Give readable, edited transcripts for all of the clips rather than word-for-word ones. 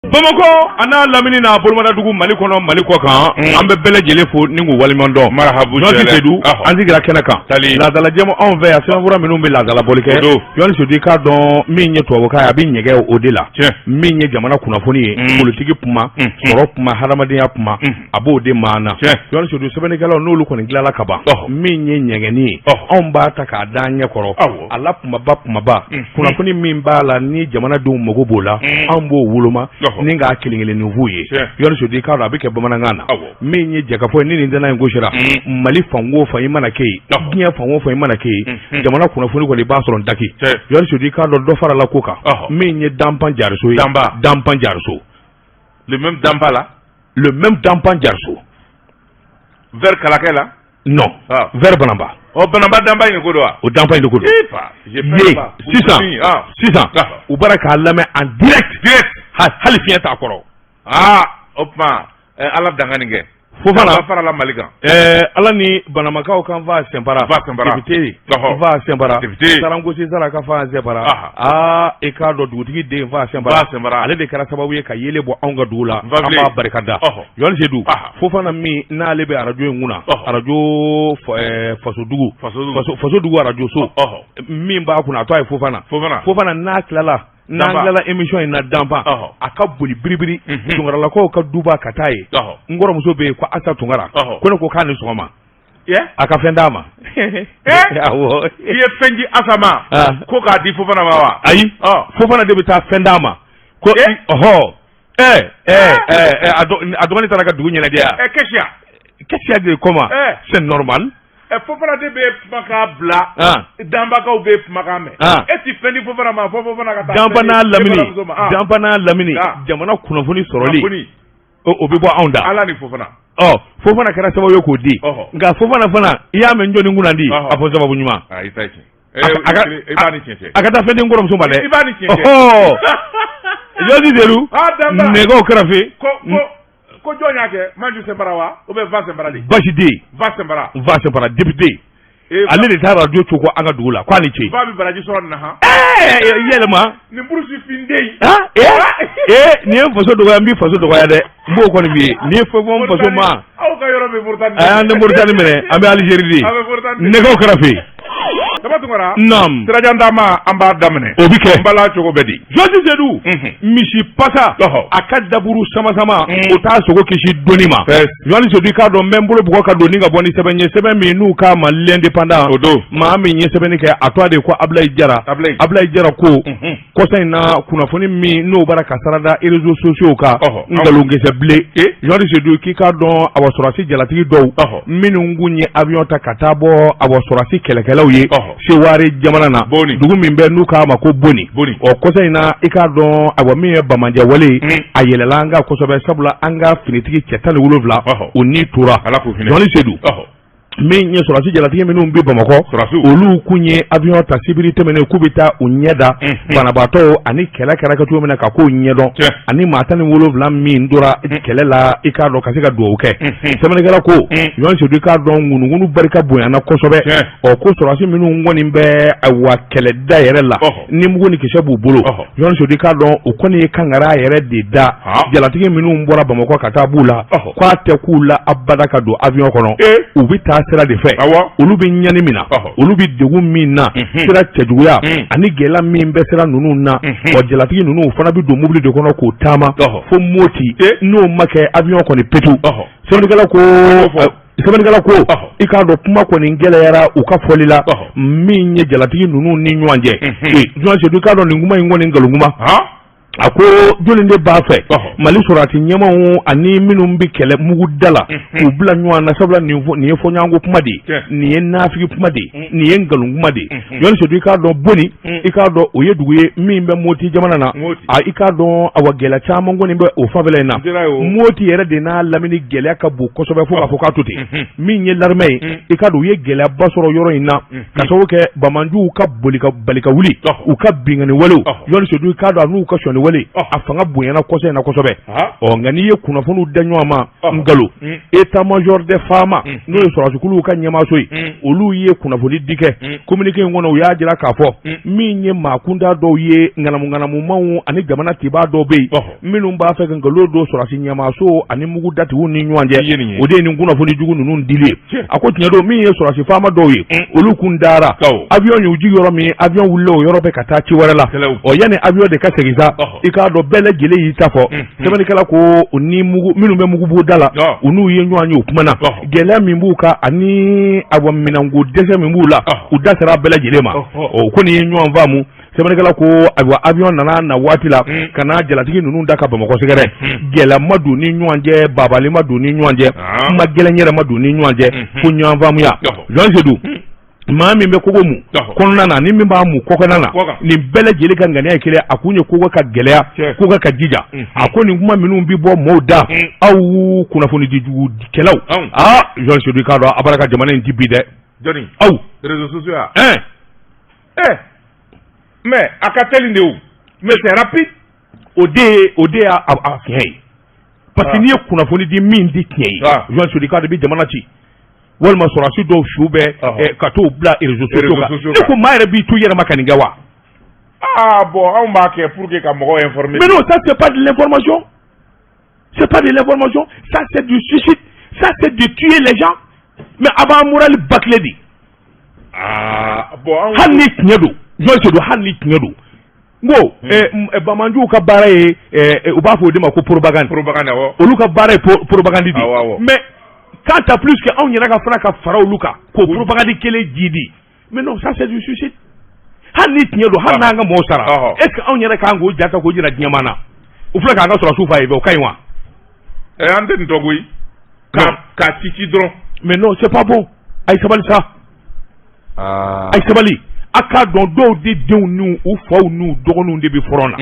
Bamakɔ a n'a lamini n'a bolomadadugu, Mali kɔnɔ, Mali kɔ kan, an bɛ bɛɛ lajɛlen fo ni k'u waleɲuman dɔn. Marahabu. Jɔnni Sedu, an sigira kɛnɛ kan. Tali. Laadalajɛmu anw fɛ yan, sɛbɛnfura minnu bɛ laadalabɔli kɛ. O don. Jɔnni Sedu, i k'a dɔn min ye tubabukan ye, a bɛ ɲɛgɛn o de la. Min ye jamana kunnafoni ye, politiki kuma, sɔrɔ kuma, hadamadenya kuma, a b'o de maa na. Jɔnni Sedu, sɛbɛnnikɛlaw n'olu kɔni dilanla ka ban, min ye ɲɛgɛnni ye, anw b'a ta k'a da an ɲɛ kɔrɔ. A la kumaba kumaba, kunnafoni min b'a la ni jamanadenw mago b'o la, anw b'o woloma ni k'a kelen kelennin f'u ye. Jɔnni Sedu, i k'a dɔn a bɛ kɛ bamanankan na. Min ye jɛkafɔ ye, ni nin tɛna in gosira, Mali fan o fan i mana kɛ yen, diɲɛ fan o fan i mana kɛ yen, jamana kunnafoni kɔni i b'a sɔrɔ n daki. Jɔnni Sedu, i k'a dɔn dɔ farala ko kan, min ye Danpan Jariso ye. Danba. Danpan Jariso. Le même Danba là? Le même Danpan Jariso. Vers Kalakɛ la? Non. Ah. Vers Banamba. Ɔ, Banamba Danba in de ko don wa? O Danpan in de ko don. Eh, fa, j'ai ye peur pas. Sisan Ah. sisan, u bɔra k'a lamɛn en direct. Direct. Hali fiɲɛ t'a kɔrɔ. Ah, o tuma Ala danga nin kɛ. Fofana. Danba farala Mali kan. Ala ni Banamakaw kan fa Sɛnpara. Fa Sɛnpara. Député. Fa Sɛnpara. Député. Sarangosi Sara ka fa Sɛnpara. Aa, i k'a dɔn dugutigi den fa Sɛnpara. Fa Sɛnpara. Ale de kɛra sababu ye ka yeelen bɔ anw ka dugu la. Nfa An bilen. b'a barika da. Jɔnni Sedu. Fofana min n'ale bɛ arajo in kunna. Arajo Fasodugu. Fasodugu. Fasodugu arajo so. Min b'a kunna, a tɔgɔ ye Fofana. Fofana. Fofana n'a tilala n'an Danba. tilala émission in na, Danba, a ka boli biribiri Tunkaralakaw ka duba ka taa yen. N kɔrɔmuso bɛ yen ko Asa Tunkara. Ko ne ko k'a ni sɔgɔma. A ka fɛn d'a ma. Awɔ. I ye fɛn di Asa ma? Ah. Ko k'a di Fofana ma wa? Ayi. Fofana de bɛ taa fɛn d'a ma. Ko ɔhɔ. Ɛ ɛ ɛ a dɔgɔnin taara ka dugu ɲɛnajɛ yan. Ɛ, qu'est-ce qu'il y a? Qu'est-ce qu'il y a de comment? C'est normal. Ɛ, Fofana de bɛ kumakan bila. Danbakaw bɛ kumakan mɛn. E ti fɛn di Fofana ma fo Fofana ka taa Danba fɛn n'a di lamini e balimamuso ma. Danba n'a lamini, jamana kunnafoni sɔrɔli, Kunnafoni. o bɛ bɔ anw da. Ala ni Fofana. Ɔ, Fofana kɛra sababu ye k'o di. Nka Fofana fana, i y'a mɛn jɔnni kunna di? A fɔ sababu ɲuman. Ah, i ta ye tiɲɛ. A I b'a ni tiɲɛ cɛ. A ka taa fɛn di n kɔrɔmuso ma dɛ. I b'a ni tiɲɛ cɛ. Jɔnni Sedu. Ah, Danba. Nɛgɛw kɛrɛfɛ. Ko jɔn y'a kɛ? Maju Sɛnpara wa? Ou bien Va Sɛnpara de? Basi den. Va Sɛnpara. Va Sɛnpara député. Eh, Ale de taara radio cogo an ka dugu la k'a ni ce. Va bɛ baraji sɔrɔ nin na han. Ɛɛ, yɛlɛma. Nin burusi finden in. Ah, ee, nin ye n faso dɔgɔya, n b'i faso dɔgɔya dɛ. N b'o kɔni f'i ye. N'i ye fɛn fɔ n faso ma. Aw ka yɔrɔ bɛ Moritani. An tɛ Moritani minɛ, an bɛ Algérie de. An bɛ Moritani. Nɛgɛw kɛrɛfɛ. Daba Tunkara. Naam. Sirajan taama, an b'a daminɛ. O bɛ kɛ. N bala cogo bɛ di? Jɔsi Sedu. Misi pasa. A ka daburu sama sama. O t'a sogo kisi donni ma. Jɔsi Sedu, i k'a dɔn n bɛ n bolo bugɔ ka don ni ka bɔ ni sɛbɛn ye, sɛbɛn min n'u k'a ma L'Indépendant. O don. Maa min ye sɛbɛnni kɛ, a tɔgɔ de ko Abulayi Jara. Abulayi. Abulayi Jara ko kɔsa in na, kunnafoni min n'o bɔra ka sarada réseaux sociaux kan, nkalonkisɛ bilen. Jɔsi Sedu, k'i k'a dɔn awa sɔrɔdasi jalatigi dɔw minnu kun ye avion ta ka taa bɔ awa sɔrɔdasi kɛlɛkɛlaw ye Seware jamana na, Boni. dugu min bɛ n'u k'a ma ko Boni. Boni. Ɔ, kɔsa in na, i k'a dɔn awa min ye bamanjɛ wale ye, a yɛlɛla an kan kosɛbɛ, sabula an ka finitigi cɛ 17, o ni tora. Ala k'u hinɛ. Jɔnni Sedu, min ye sɔrɔdasi jalatigi minnu bɛ Bamakɔ, Sɔrɔdasiw. Olu kun ye avion ta sibiri tɛmɛnen k'u bɛ taa u ɲɛ da banabaatɔw ani kɛlɛ kɛra kɛ cogo min na ka kow ɲɛdɔn, ani maa 17 min tora kɛlɛ la, i k'a dɔn ka se ka dugawu kɛ. Sɛbɛnnikɛla ko, Jɔnni Sedu, i k'a dɔn ŋunuŋunu barika bonyana kosɛbɛ. Ɔ, ko sɔrɔdasi minnu kɔni bɛ ayiwa kɛlɛda yɛrɛ la, ni mugu ni kisɛ b'u bolo, Jɔnni Sedu, i k'a dɔn u kɔni ye kangara yɛrɛ de da jalatigi minnu bɔra Bamakɔ ka taa b'u la, k'a tɛ k'u la abada ka don avion kɔnɔ. U bɛ taa sira de fɛ. Olu bɛ ɲani min na, olu bɛ degun min na, sira cɛjuguya ani gɛlɛya min bɛ sira ninnu na, wa jalatigi ninnu fana bɛ don mobili de kɔnɔ k'o taama fo Moti. N'o ma kɛ, avion kɔni petu. Sɛbɛnnikɛla ko i k'a dɔn kuma kɔni gɛlɛyara u ka fɔli la, min ye jalatigi ninnu ni ɲɔgɔn cɛ. Jɔn Sedu, i k'a dɔn nin kuma in kɔni nkalon kuma. A ko jɔnni de b'a fɛ Mali sɔrɔdasi ɲɛmaw ani minnu bɛ kɛlɛ mugu da la k'u bila ɲɔgɔn na? Sabula nin ye fɔɲɔgɔnko kuma de ye, nin ye nafigi kuma de ye, nin ye nkalon kuma de ye. Jɔnni Sedu, i k'a dɔn Boni, i k'a dɔn o ye dugu ye min bɛ Moti jamana na. A i k'a dɔn awa gɛlɛya caman kɔni bɛ o fanfɛla in na. Moti yɛrɛ de n'a lamini gɛlɛya ka bon kosɛbɛ fo k'a fɔ k'a to ten. Min ye l'armée ye, i k'a dɔn u ye gɛlɛyaba sɔrɔ yɔrɔ in na ka sababu kɛ bamanjuw ka boli ka bali ka wuli, u ka binkanni walew. Jɔnni Sedu, i k'a dɔn n'u ka sɔnni binkanni wale a fanga bonyana kɔsa in na kosɛbɛ. Ɔ nka n'i ye kunnafoniw da ɲɔgɔn ma, nkalon, état major des FAMa, n'o ye sɔrɔdasikuluw ka ɲɛmaaso ye, olu ye kunnafoni di kɛ. Communiqué in kɔnɔ, u y'a jira k'a fɔ min ye maa kunda dɔw ye, ŋanamuŋanamumaw ani jamana cibaa dɔw bɛ yen minnu b'a fɛ ka nkalon don sɔrɔdasi ɲɛmaaso ani mugu datigiw ni ɲɔgɔn cɛ, o de ye nin kunnafoni jugu ninnu dili ye. A ko tiɲɛ don, min ye sɔrɔdasi faama dɔw ye, olu kun dara avion y'u jigin yɔrɔ min, avion wulila o yɔrɔ bɛɛ ka taa ci wɛrɛ la. Ɔ yanni avion de ka segin sa, i k'a dɔn bɛɛ lajɛlen y'i ta fɔ. Sɛbɛnnikɛla ko u ni mugu minnu bɛ mugu da la, u n'u ye ɲɔgɔn ye, u kumana gɛlɛya min b'u kan ani awa minɛnko dɛsɛ min b'u la, u da sera bɛɛ lajɛlen ma. Ɔ ko nin ye ɲɔgɔn faamu. Sɛbɛnnikɛla ko ayiwa, avion nana na waati la ka na jalatigi ninnu da ka Bamakɔ sɛgɛrɛ. Gɛlɛya ma don ni ɲɔgɔn cɛ, babali ma don ni ɲɔgɔn cɛ, kuma gɛlɛn yɛrɛ ma don ni ɲɔgɔn cɛ, ko ɲɔgɔn faamuya. Jean Seydou, maa min bɛ kogo mu kɔnɔna na ni min b'a mu kɔkanna na, nin bɛɛ lajɛlen ka ŋaniya ye kelen. A kun ye kogo ka gɛlɛya, kogo ka jija. A ko nin kuma minnu bɛ bɔ mɔɔw da, aw kunnafonidijugukɛlaw, aa Jean Seydou, i k'a dɔn a b'a ka jamana in ci bi dɛ. Jɔni? Aw. Réseaux sociaux ya? Ɛn. Eh, mais a ka teli de o, mais c'est rapide. O de y'a a fiɲɛ ye, parce que n'i ye kunnafoni di min di tiɲɛ ye, Jean Seydou, i k'a dɔn i bɛ jamana ci, walima sɔrɔdasi dɔw su bɛ ka t'o bila réseaux sociaux kan. Ne ko maa yɛrɛ b'i to i yɛrɛ ma ka nin kɛ wa? Ah bon, anw b'a kɛ pour que ka mɔgɔw informer. Mais non, ça c'est pas de l'information, c'est pas de l'information, ça c'est du suicide, ça c'est de tuer les gens. Mais a b'an moral bâclé de. Ah bon, anw Hali ni tiɲɛ don, Jean Seydou, hali ni tiɲɛ don, n ko banbaanciw ka baara ye, u b'a fɔ o de ma ko propagande. Propagande, awɔ. Olu ka baara ye propagande de Awɔ, awɔ. Mais quant à plus que anw yɛrɛ ka fana ka fara olu kan k'o propagande kelen jidi, mais non, ça c'est du suicide. Hali ni tiɲɛ don, hali n'an ka mɔɔw sara, est ce que anw yɛrɛ kan k'o ja ta k'o jira diɲɛmaa na? U filɛ k'an ka sɔrɔdasiw fa yen, o ka ɲi wa? Ɛ, an tɛ nin dɔn koyi. Ka ci ci dɔrɔn. Mais non, c'est pas bon. A ye sabali sa. A ye sabali, a k'a dɔn dɔw de denw n'u u faw n'u dɔgɔninw de bɛ front na.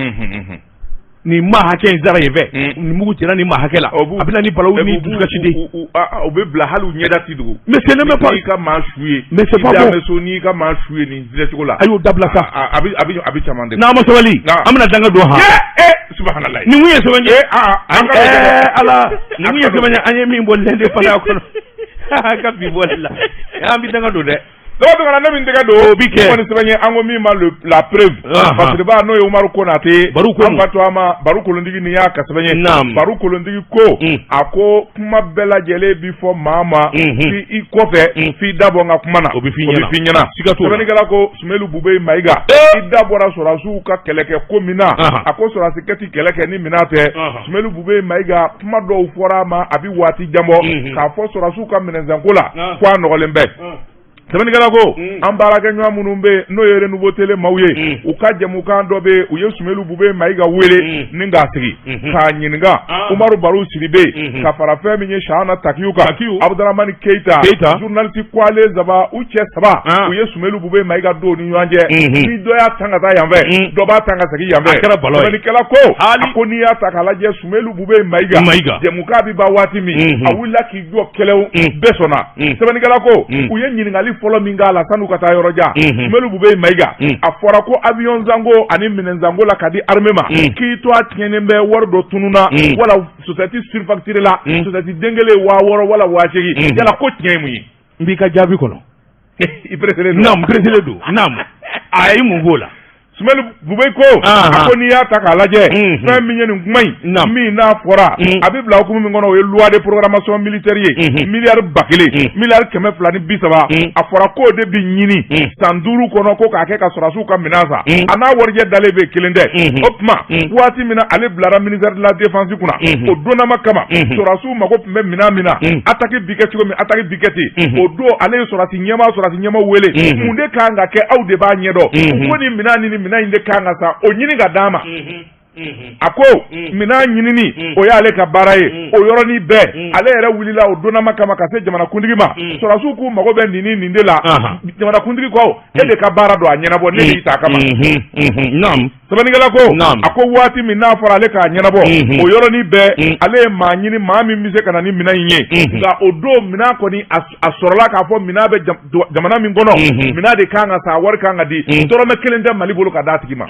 Nin maa hakɛ in sara yen fɛ, nin mugu cira nin maa hakɛ la, a bɛ na ni balawu ni dusukasi de ye. U bɛ bila hali u ɲɛda ti dogo. Mais ce n'est même pas N'i ka maa su ye. Mais c'est pas bon. I so n'i ka maa su ye nin dilancogo la. A y'o dabila sa. A bɛ caman de. N'an ma sabali, an bɛna danga don han. Ɛ, subahanallahi. Nin kun ye sɛbɛn ye. Aa, an ka Ala, nin kun ye sɛbɛn ye, an ye min bɔ l'Indépendant kɔnɔ, an ka bi bɔli la, an bɛ danga don dɛ. Dɔgɔ tɛmɛna, ne min tɛgɛ don. O bi kɛ. Kɔni sɛbɛn ye, an ko min ma la preuve. Parce que ba n'o ye Umaru Konate. Baru Kono. An fa to a ma Baru Kolontigi, nin y'a ka sɛbɛn ye. Baru Kolontigi ko. A ko kuma bɛɛ lajɛlen bi fɔ maa ma. F'i i kɔfɛ. F'i da bɔ n ka kuma na. O bɛ f'i ɲɛna. O bɛ f'i ɲɛna. Siga t'o la. Sɛbɛnnikɛla ko Sumelu Bubey Mayiga. I da bɔra sɔrɔdasiw ka kɛlɛkɛ ko min na. A ko sɔrɔdasi kɛ ti kɛlɛ kɛ ni minɛn tɛ. Sumelu Bubey Mayiga, kuma dɔw fɔra a ma, a bɛ waati jan bɔ. K'a fɔ sɔrɔdasiw ka minɛnsanko la. Ko a nɔgɔlen bɛ. Sɛbɛnnikɛla ko an baarakɛɲɔgɔn minnu bɛ yen n'o ye Renouveau Télé maaw ye, u ka jɛmukan dɔ bɛ yen, u ye Sumelu Bubey Mayiga wele ni k'a sigi k'a ɲininka, Umaru Baru Sidibe, ka fara fɛn min ye Sahana Takiyu kan, Abudaramani Keyita, journaliste Kwale Zaba, u cɛ saba, u ye Sumelu Bubey Mayiga don u ni ɲɔgɔn cɛ. Ni dɔ y'a tan ka taa yan fɛ, dɔ b'a tan ka segin yan fɛ. A kɛra balo ye. Sɛbɛnnikɛla ko a ko n'i y'a ta k'a lajɛ, Sumelu Bubey Mayiga, jɛmukan bɛ ban waati min, a wulila k'i jɔ kɛlɛw bɛɛ sɔnna. Sɛbɛnnikɛla ko u ye ɲininkali fɔlɔ min k'a la san'u ka taa yɔrɔ jan, Sumelu Bubey Mayiga, a fɔra ko avion sanko ani minɛn sanko la ka di armée ma, k'i to a tiɲɛnen bɛ, wari dɔ tununna wala société surfacturée la, société den kelen 6000 wala 8000, yala ko tiɲɛ ye mun ye? N b'i ka jaabi kɔnɔ. I pressé don. Naam, n pressé don. Naam, a ye mun b'o la? Sumelu Bubey ko a ko n'i y'a ta k'a lajɛ, fɛn min ye nin kuma in min n'a fɔra, a bɛ bila hukumu min kɔnɔ, o ye loi de programmation militaire ye, miliyari 1000, miliyari 230, a fɔra k'o de bɛ ɲini san 5 kɔnɔ ko k'a kɛ ka sɔrɔdasiw ka minɛn san, a n'a warijɛ dalen bɛ kelen tɛ. O tuma waati min na ale bilara ministère de la défense kunna, o donnama kama sɔrɔdasiw mago tun bɛ minɛn min na, attaque bi kɛ cogo min, attaque bi kɛ ten, o don ale ye sɔrɔdasi ɲɛmaa wele, mun de kan ka kɛ, aw de b'a ɲɛdɔn, ko nin minɛn ni nin minɛn in de kan ka san, o ɲini ka d'a ma. A ko minɛn ɲinini, o y'ale ka baara ye. O yɔrɔnin bɛɛ, ale yɛrɛ wulila o donnama kama ka se jamanakuntigi ma, sɔrɔdasiw k'u mago bɛ nin ni nin de la. Jamanakuntigi ko e de ka baara don, a ɲɛnabɔ, ne de y'i ta a kama. Sɛbɛnnikɛla ko a ko waati min n'a fɔra ale k'a ɲɛnabɔ, o yɔrɔnin bɛɛ ale ye maa ɲini, maa min bɛ se ka na ni minɛn in ye. Nka o don minɛn kɔni a sɔrɔla k'a fɔ minɛn bɛ jamana min kɔnɔ, minɛn de kan ka san, a wari kan ka di, dɔrɔmɛ kelen tɛ Mali bolo ka d'a tigi ma.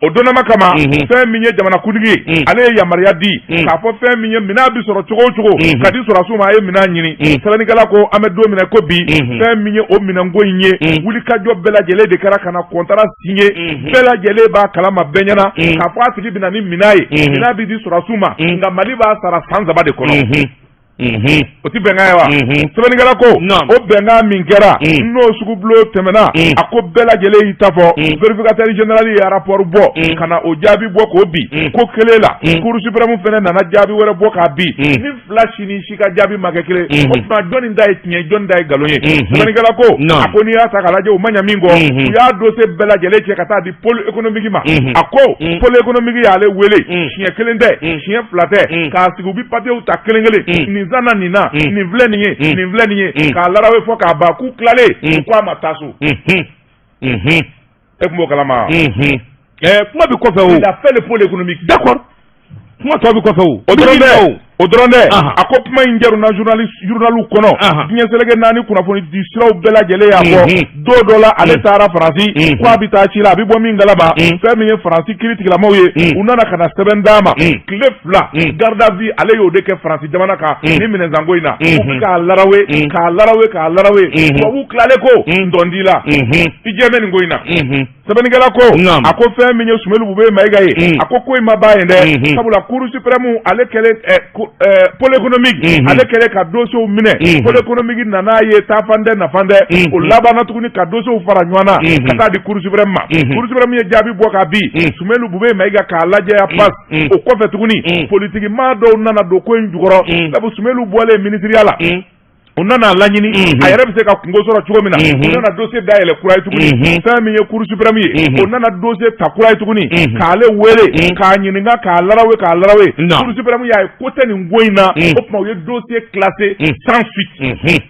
O donnama kama, fɛn min ye jamanakuntigi ye, ale ye yamaruya di k'a fɔ fɛn min ye minɛn bɛ sɔrɔ cogo o cogo ka di sɔrɔdasiw ma, a ye minɛn ɲini. Sɛbɛnnikɛla ko an bɛ don min na ko bi, fɛn min ye o minɛnko in ye, wulikajɔ bɛɛ lajɛlen de kɛra ka na contrat signé. Bɛɛ lajɛlen b'a kalama, bɛɛ ɲɛna k'a fɔ a tigi bɛ na ni minɛn ye, minɛn bɛ di sɔrɔdasiw ma, nka Mali b'a sara san 3 de kɔnɔ. O tɛ bɛnkan ye wa? Sɛbɛnnikɛla ko o bɛnkan min kɛra, n'o sugubulon tɛmɛna, a ko bɛɛ lajɛlen y'i ta fɔ. Vérificateur général ye rapport bɔ ka na o jaabi bɔ k'o bi ko kelen la. Cour suprême fana nana jaabi wɛrɛ bɔ k'a bi. Ni fila si ni si ka jaabi ma kɛ kelen, o tuma jɔnni ta ye tiɲɛ, jɔnni ta ye nkalon ye? Sɛbɛnnikɛla ko a ko n'i y'a ta k'a lajɛ, u ma ɲɛ min kɔ, u y'a dossier bɛɛ lajɛlen cɛ ka taa di pôle économique ma. A ko pôle économique y'ale wele, siɲɛ kelen tɛ, siɲɛ fila tɛ, k'a sigi, u bɛ papiyew ta kelen kelen, nin sanna nin na, nin filɛ nin ye, nin filɛ nin ye, k'a larawe fɔ k'a ban, k'u tilalen, u ko a ma taa so. E tun b'o kalama? Kuma bɛ kɔfɛ o. Il a fait le pôle économique. D'accord, kuma tɔ bɛ kɔfɛ o. O dɔrɔn tɛ, o dɔrɔn tɛ. A ko kuma in jaruna journaliw kɔnɔ, diɲɛ seleke naani kunnafoni di siraw bɛɛ lajɛlen y'a fɔ. Don dɔ la, ale taara Faransi ko a bɛ taa ci la, a bɛ bɔ min kalama, fɛn min ye Faransi kiiri tigilamaw ye, u nana ka na sɛbɛn d'a ma. Tile 2 garde à vue, ale y'o de kɛ Faransi jamana kan ni minɛnsanko in na. U bɛ k'a larawe, k'a larawe, k'a larawe. Tubabuw tilalen ko ndɔn t'i la, i jɛ bɛ nin ko in na. Sɛbɛnnikɛla ko a ko fɛn min ye Soumeylou Boubèye Maïga ye, a ko ko in ma ban yen dɛ, sabula Cour suprême ale kɛlen, pôle économique ale kɛlen ka dossiers minɛ, pôle économique nana ye taafan tɛ nafan tɛ, o labanna tuguni ka dossiers fara ɲɔgɔn na ka taa di Cour suprême ma. Cour suprême ye jaabi bɔ k'a bi Soumeylou Boubèye Maïga k'a lajɛya pas. O kɔfɛ tuguni, politiki maa dɔw nana don ko in jukɔrɔ, sabu Soumeylou bɔlen ministiriya la, u nana laɲini a yɛrɛ bɛ se ka kungo sɔrɔ cogo min na. U nana dossier dayɛlɛ kura ye tuguni. Fɛn min ye Cour suprême ye, o nana dossier ta kura ye tuguni k'ale wele k'a ɲininka, k'a larawe, k'a larawe. Cour suprême y'a ye ko tɛ nin ko in na. O tuma u ye dossier classé sans suite.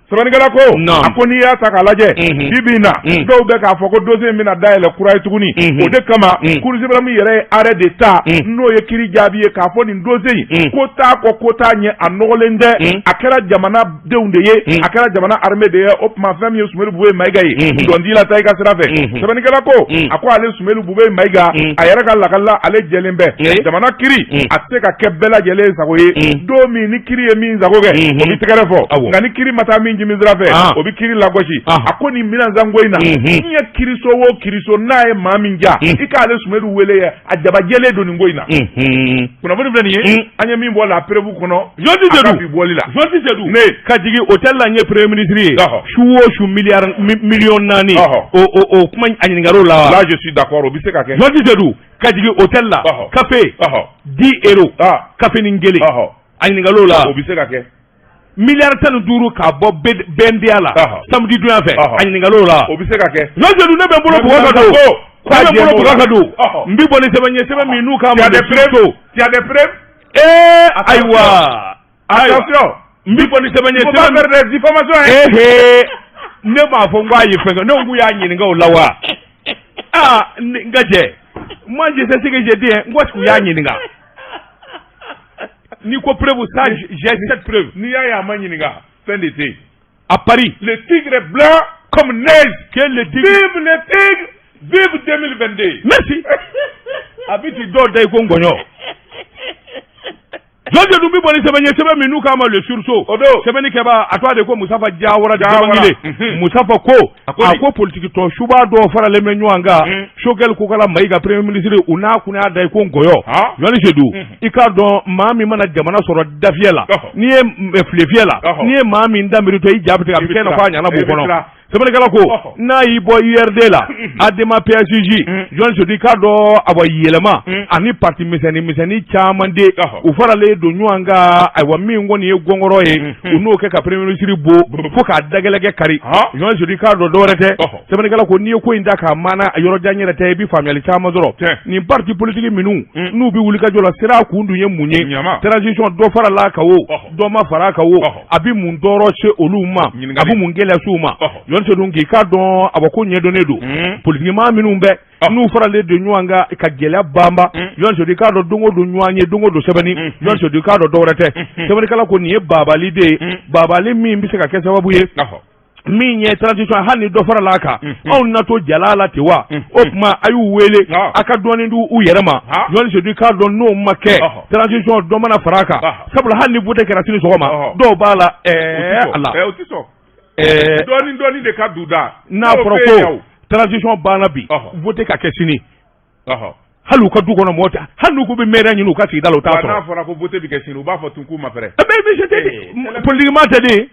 Sɛbɛnnikɛla ko a ko n'i y'a ta k'a lajɛ, bi bi in na, dɔw bɛ k'a fɔ ko dossier in bɛna dayɛlɛ kura ye tuguni. O de kama, Cour suprême yɛrɛ ye arrêt de ta, n'o ye kiiri jaabi ye k'a fɔ nin dossier in ko t'a kɔ, ko t'a ɲɛ, a nɔgɔlen tɛ, a kɛra jamanadenw de ye, a kɛra jamana armée de ye. O tuma fɛn min ye Soumeylou Boubèye Maïga ye, dɔn la taa i ka sira fɛ. Sɛbɛnnikɛla ko a ko ale Soumeylou Boubèye Maïga, a yɛrɛ ka lakali la, ale jɛlen bɛ jamana kiiri a tɛ se ka kɛ bɛɛ lajɛlen sago ye. Don min ni kiiri ye min sago kɛ, o bɛ tɛgɛrɛ fɔ, nka ni kiiri ma taa min jimi sira fɛ, o bɛ kiiri lagosi. A ko nin minɛnsanko in na, diɲɛ kiiriso o kiiriso n'a ye maa min ja, i k'ale Soumeylou wele ye, a jabajɛlen don nin ko in na. Kunnafoni filɛ nin ye, an ye min bɔ la preuve kɔnɔ. Jɔnti a ka bi bɔli la. Jɔnti Seydou, ne ka jigin hôtel la, n ye premier ministre ye su o su miliyari 4 miliyɔn o kuma, a ɲininkara o la wa? Là, je suis d'accord, o bɛ se ka kɛ. Jɔnti Seydou, ka jigin hôtel la, café 10 euros, café ni kelen, a ɲininkara o la? O bɛ se ka kɛ. Miliyari 15 k'a bɔ BNDA la samedi donya fɛ, a ɲininkara o la? O bɛ se ka kɛ. Jɔnti Seydou, ne bɛ n bolo bugɔ ka don, ne bɛ n bolo bugɔ ka don, n bɛ bɔ ni sɛbɛn ye, sɛbɛn min n'u k'a ma. Tu as des preuves? Tu as des preuves? Ee ayiwa. Attention. N bɛ bɔ ni sɛbɛn ye. Il faut pas faire des diffamations hein. Ee ne m'a fɔ n ko a ye fɛn kɛ, ne ko k'u y'a ɲininka o la wa? Aa, n ka cɛ, moi je sais ce que j'ai dit hein. N ko est-ce que u y'a ɲininka? N'i ko preuve, ça, j'ai cette preuve. N'i y'a ye a ma ɲininka, fɛn de tɛ yen. À Paris. Le tigre est blanc comme neige. Que le tigre. Vive le tigre, vive 2022. Merci. A bɛ ti dɔw da i ko ngɔɲɔ. Jɔn dun bɛ bɔ ni sɛbɛn ye, sɛbɛn min n'u k'a ma le sursaut. O don. Sɛbɛnni kɛba a tɔgɔ de ko Musafa Jawara. Jawara. Jabangile Musafa ko a ko politiki tɔn suba dɔw faralen bɛ ɲɔgɔn kan, Choguel Kokalla Maïga premier ministre, u n'a kun y'a da i ko ngɔyɔ. Jɔnni Seydou, i k'a dɔn maa min mana jamana sɔrɔ dafiyɛ la, n'i ye filefiyɛ la, n'i ye maa min da miiri to i ja bɛ tigɛ, a bɛ kɛ i n'a fɔ a ɲana b'o kɔnɔ. Sɛbɛnnikɛla ko n'a y'i bɔ URD la, ADEMA PSUJ, Jɔnni Seydou, i k'a dɔn awa yɛlɛma ani parti misɛnnin misɛnnin caman de u faralen don ɲɔgɔn kan. Ayiwa, min kɔni ye gɔngɔrɔ ye, u n'o kɛ ka premier ministre bo fo k'a dagɛlɛkɛ kari. Jɔnni Seydou, i k'a dɔn dɔwɛrɛ tɛ. Sɛbɛnnikɛla ko n'i ye ko in da k'a maana yɔrɔ jan yɛrɛ tɛ, i bɛ faamuyali caman sɔrɔ. Nin parti politique minnu n'u bɛ wulikajɔ la, sira kun dun ye mun ye? Transition, dɔ farala a kan o, dɔ ma fara a kan o, a bɛ mun tɔɔrɔ se olu ma, a bɛ mun gɛlɛya s'u ma? Jɔnni Seydou, k'i k'a dɔn a ko ɲɛdɔnnen don. Politiki maa minnu bɛ n'u faralen don ɲɔgɔn kan ka gɛlɛya banba, Jɔnni Seydou, i k'a dɔn don o don ɲɔgɔn ye, don o don sɛbɛnni. Jɔnni Seydou, i k'a dɔn dɔwɛrɛ tɛ. Sɛbɛnnikɛla ko nin ye babali de ye, babali min bɛ se ka kɛ sababu ye. Min ye transition, hali ni dɔ farala a kan, anw na to jala la ten wa? O tuma a y'u wele, a ka dɔɔnin di u yɛrɛ ma. Jɔn Sedu, k'a dɔn n'o ma kɛ, transition dɔ mana fara a kan, sabula hali ni vote kɛra sini sɔgɔma, dɔw b'a la a la. Dɔɔnin dɔɔnin de ka du da. N'a fɔra ko transition banna bi, vote ka kɛ sini, hali u ka du kɔnɔ mɔgɔ tɛ, hali n'u k'u bɛ maire ɲini u ka sigida la, u t'a sɔrɔ. N'a fɔra ko vote bɛ kɛ sini, u b'a fɔ tun k'u ma pɛrɛ. Mais politiquement tɛ de.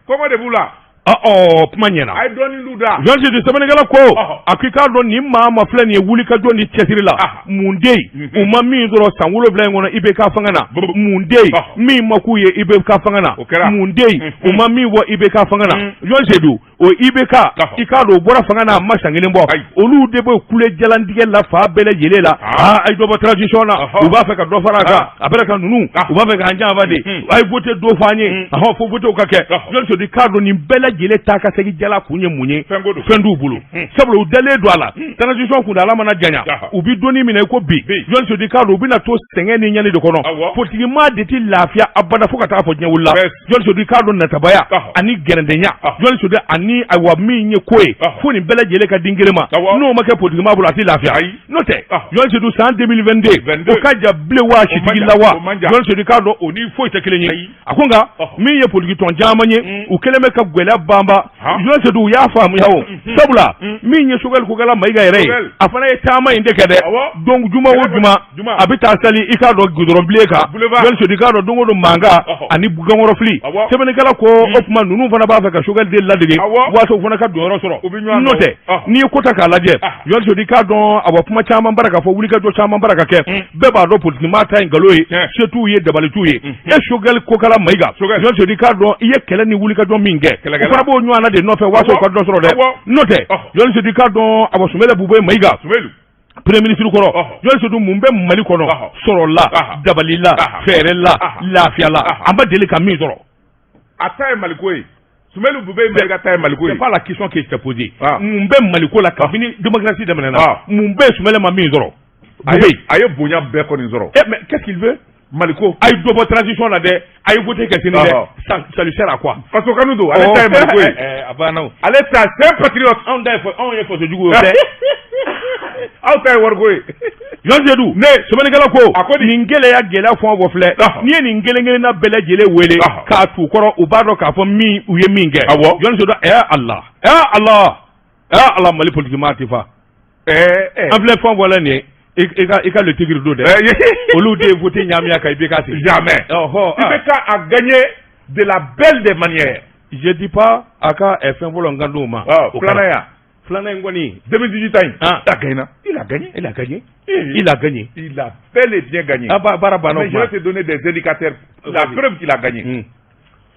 Kɔngɔ de b'u la. Ɔ, kuma ɲɛna. A ye dɔɔnin d'u da. Jean Sedu, sɛbɛnnikɛla ko, a ko i k'a dɔn nin maa ma filɛ nin ye wulikajɔ ni cɛsiri la, mun de yen u ma min sɔrɔ san 7 in kɔnɔ IBK fanga na? Mun de yen min ma k'u ye IBK fanga na? Mun de yen u ma min bɔ IBK fanga na? Jean Sedu, o IBK, i k'a dɔn o bɔra fanga na, a ma san kelen bɔ, olu de bɛ kule jalantigɛ la fan bɛɛ lajɛlen la. Aa, a ye dɔ bɔ transition na, u b'a fɛ ka dɔ fara a kan, a bɛ ka ninnu, u b'a fɛ k'an janfa de, a ye vote dɔ fɔ an ye, ɔhɔn, fo vote ka kɛ. Jɔn Sedu, k'a dɔn nin bɛɛ lajɛlen taa ka segin jala kun ye mun ye? Fɛn t'u bolo, sabula u dalen don a la, transition kuntaala mana janya, u bɛ donni minɛ i ko bi. Jɔn Sedu, k'a dɔn u bɛna to sɛgɛn ni ɲani de kɔnɔ. Politiki maa de tɛ lafiya abada fo ka taa fɔ diɲɛ wulila. Jɔn Sedu, k'a dɔn natabaya ani gɛrɛndɛnya, Jɔn Sedu, ani ayiwa min ye ko ye, fo nin bɛɛ lajɛlen ka di kelen ma. N'o ma kɛ politiki maa bolo, a tɛ lafiya. N'o tɛ, Jɔn Sedu, san 2022, o ka jan bilen wa, sitigi la wa? Jɔn Sedu, k'a dɔn o ni foyi tɛ kelen ye. A ko nka min ye politiki tɔn caman ye, u kɛlen bɛ ka gɛlɛya banba. Jɔn Sedu, u y'a faamuya o, sabula min ye Sogɛli Kokala Mayiga yɛrɛ ye, a fana ye taama in de kɛ dɛ. Donc juma o juma, a bɛ taa sali, i k'a dɔn goudron bilen kan. Jɔn Sedu, k'a dɔn don o don mankan ani gankɔrɔfili. Sɛbɛnnikɛla ko o tuma ninnu fana b'a fɛ ka Sogɛli de ladege waasa u fana ka donyɔrɔ sɔrɔ. N'o tɛ, n'i ye ko ta k'a lajɛ, Jɔn Sedu, k'a dɔn awa kuma caman bara ka fɔ, wulikajɔ caman bara ka kɛ, bɛɛ b'a dɔn politiki maa ta ye nkalon ye, se t'u ye, dabali t'u ye. E Sogɛli Kokala Mayiga, Jɔn Sedu, k'a dɔn i ye kɛlɛ ni wulikajɔ min kɛ, o fana b'o ɲɔgɔnna de nɔfɛ waasa u ka dɔ sɔrɔ dɛ. N'o tɛ, Jɔn Sedu, k'a dɔn awa Sumɛlɛ Bubɛ Mayiga, premier ministre kɔrɔ, Jɔn Sedu, mun bɛ Mali kɔnɔ sɔrɔ la, dabali la, fɛɛrɛ la, lafiya la, an ma deli ka min sɔrɔ? A ta ye Maliko ye. Sumɛlu Bube Mayiga ta ye Maliko ye. C'est pas la question qui s'est posée. Mun bɛ Maliko la kabini démocratie daminɛna? Mun bɛ Sumɛlɛ ma min sɔrɔ? A ye bonya bɛɛ kɔni sɔrɔ. Eh mais qu'est-ce qu'il veut? Maliko. A ye dɔ bɔ transition la dɛ, a ye voter kɛ sini dɛ, ça lui sert à quoi? Faso kanu don, ale ta ye Maliko ye. A banna o. Ale ta, c'est un patriote. Anw ta ye, anw ye faso jugu ye o tɛ. Aw ta ye wariko ye. Jɔn Sedu, ne sɛbɛnnikɛla ko, a ko nin gɛlɛya gɛlɛya fɛn o fɛn filɛ, n'i ye nin kelen kelenna bɛɛ lajɛlen wele k'a t'u kɔrɔ, u b'a dɔn k'a fɔ min u ye min kɛ. Jɔn Sedu, ɛ Ala, ɛ Ala, ɛ Ala, Mali politique maa tɛ fa. An filɛ fɛn fɔ la nin ye, i ka le tigre don dɛ, olu de ye vote ɲaamiya ka IBK sigi. Jamais. IBK a gagné de la belle des manières. Je dis pas a ka fɛn fɔlɔ n ka d'o ma. O filanan ya. Filanan in kɔni. 2018 ta in. A gagné. Il a gagné. Il a gagné. Il a gagné. Il a bel et bien gagné. Ah, baara banna. Mais je vais te donner des indicateurs. La preuve qu'il a gagné.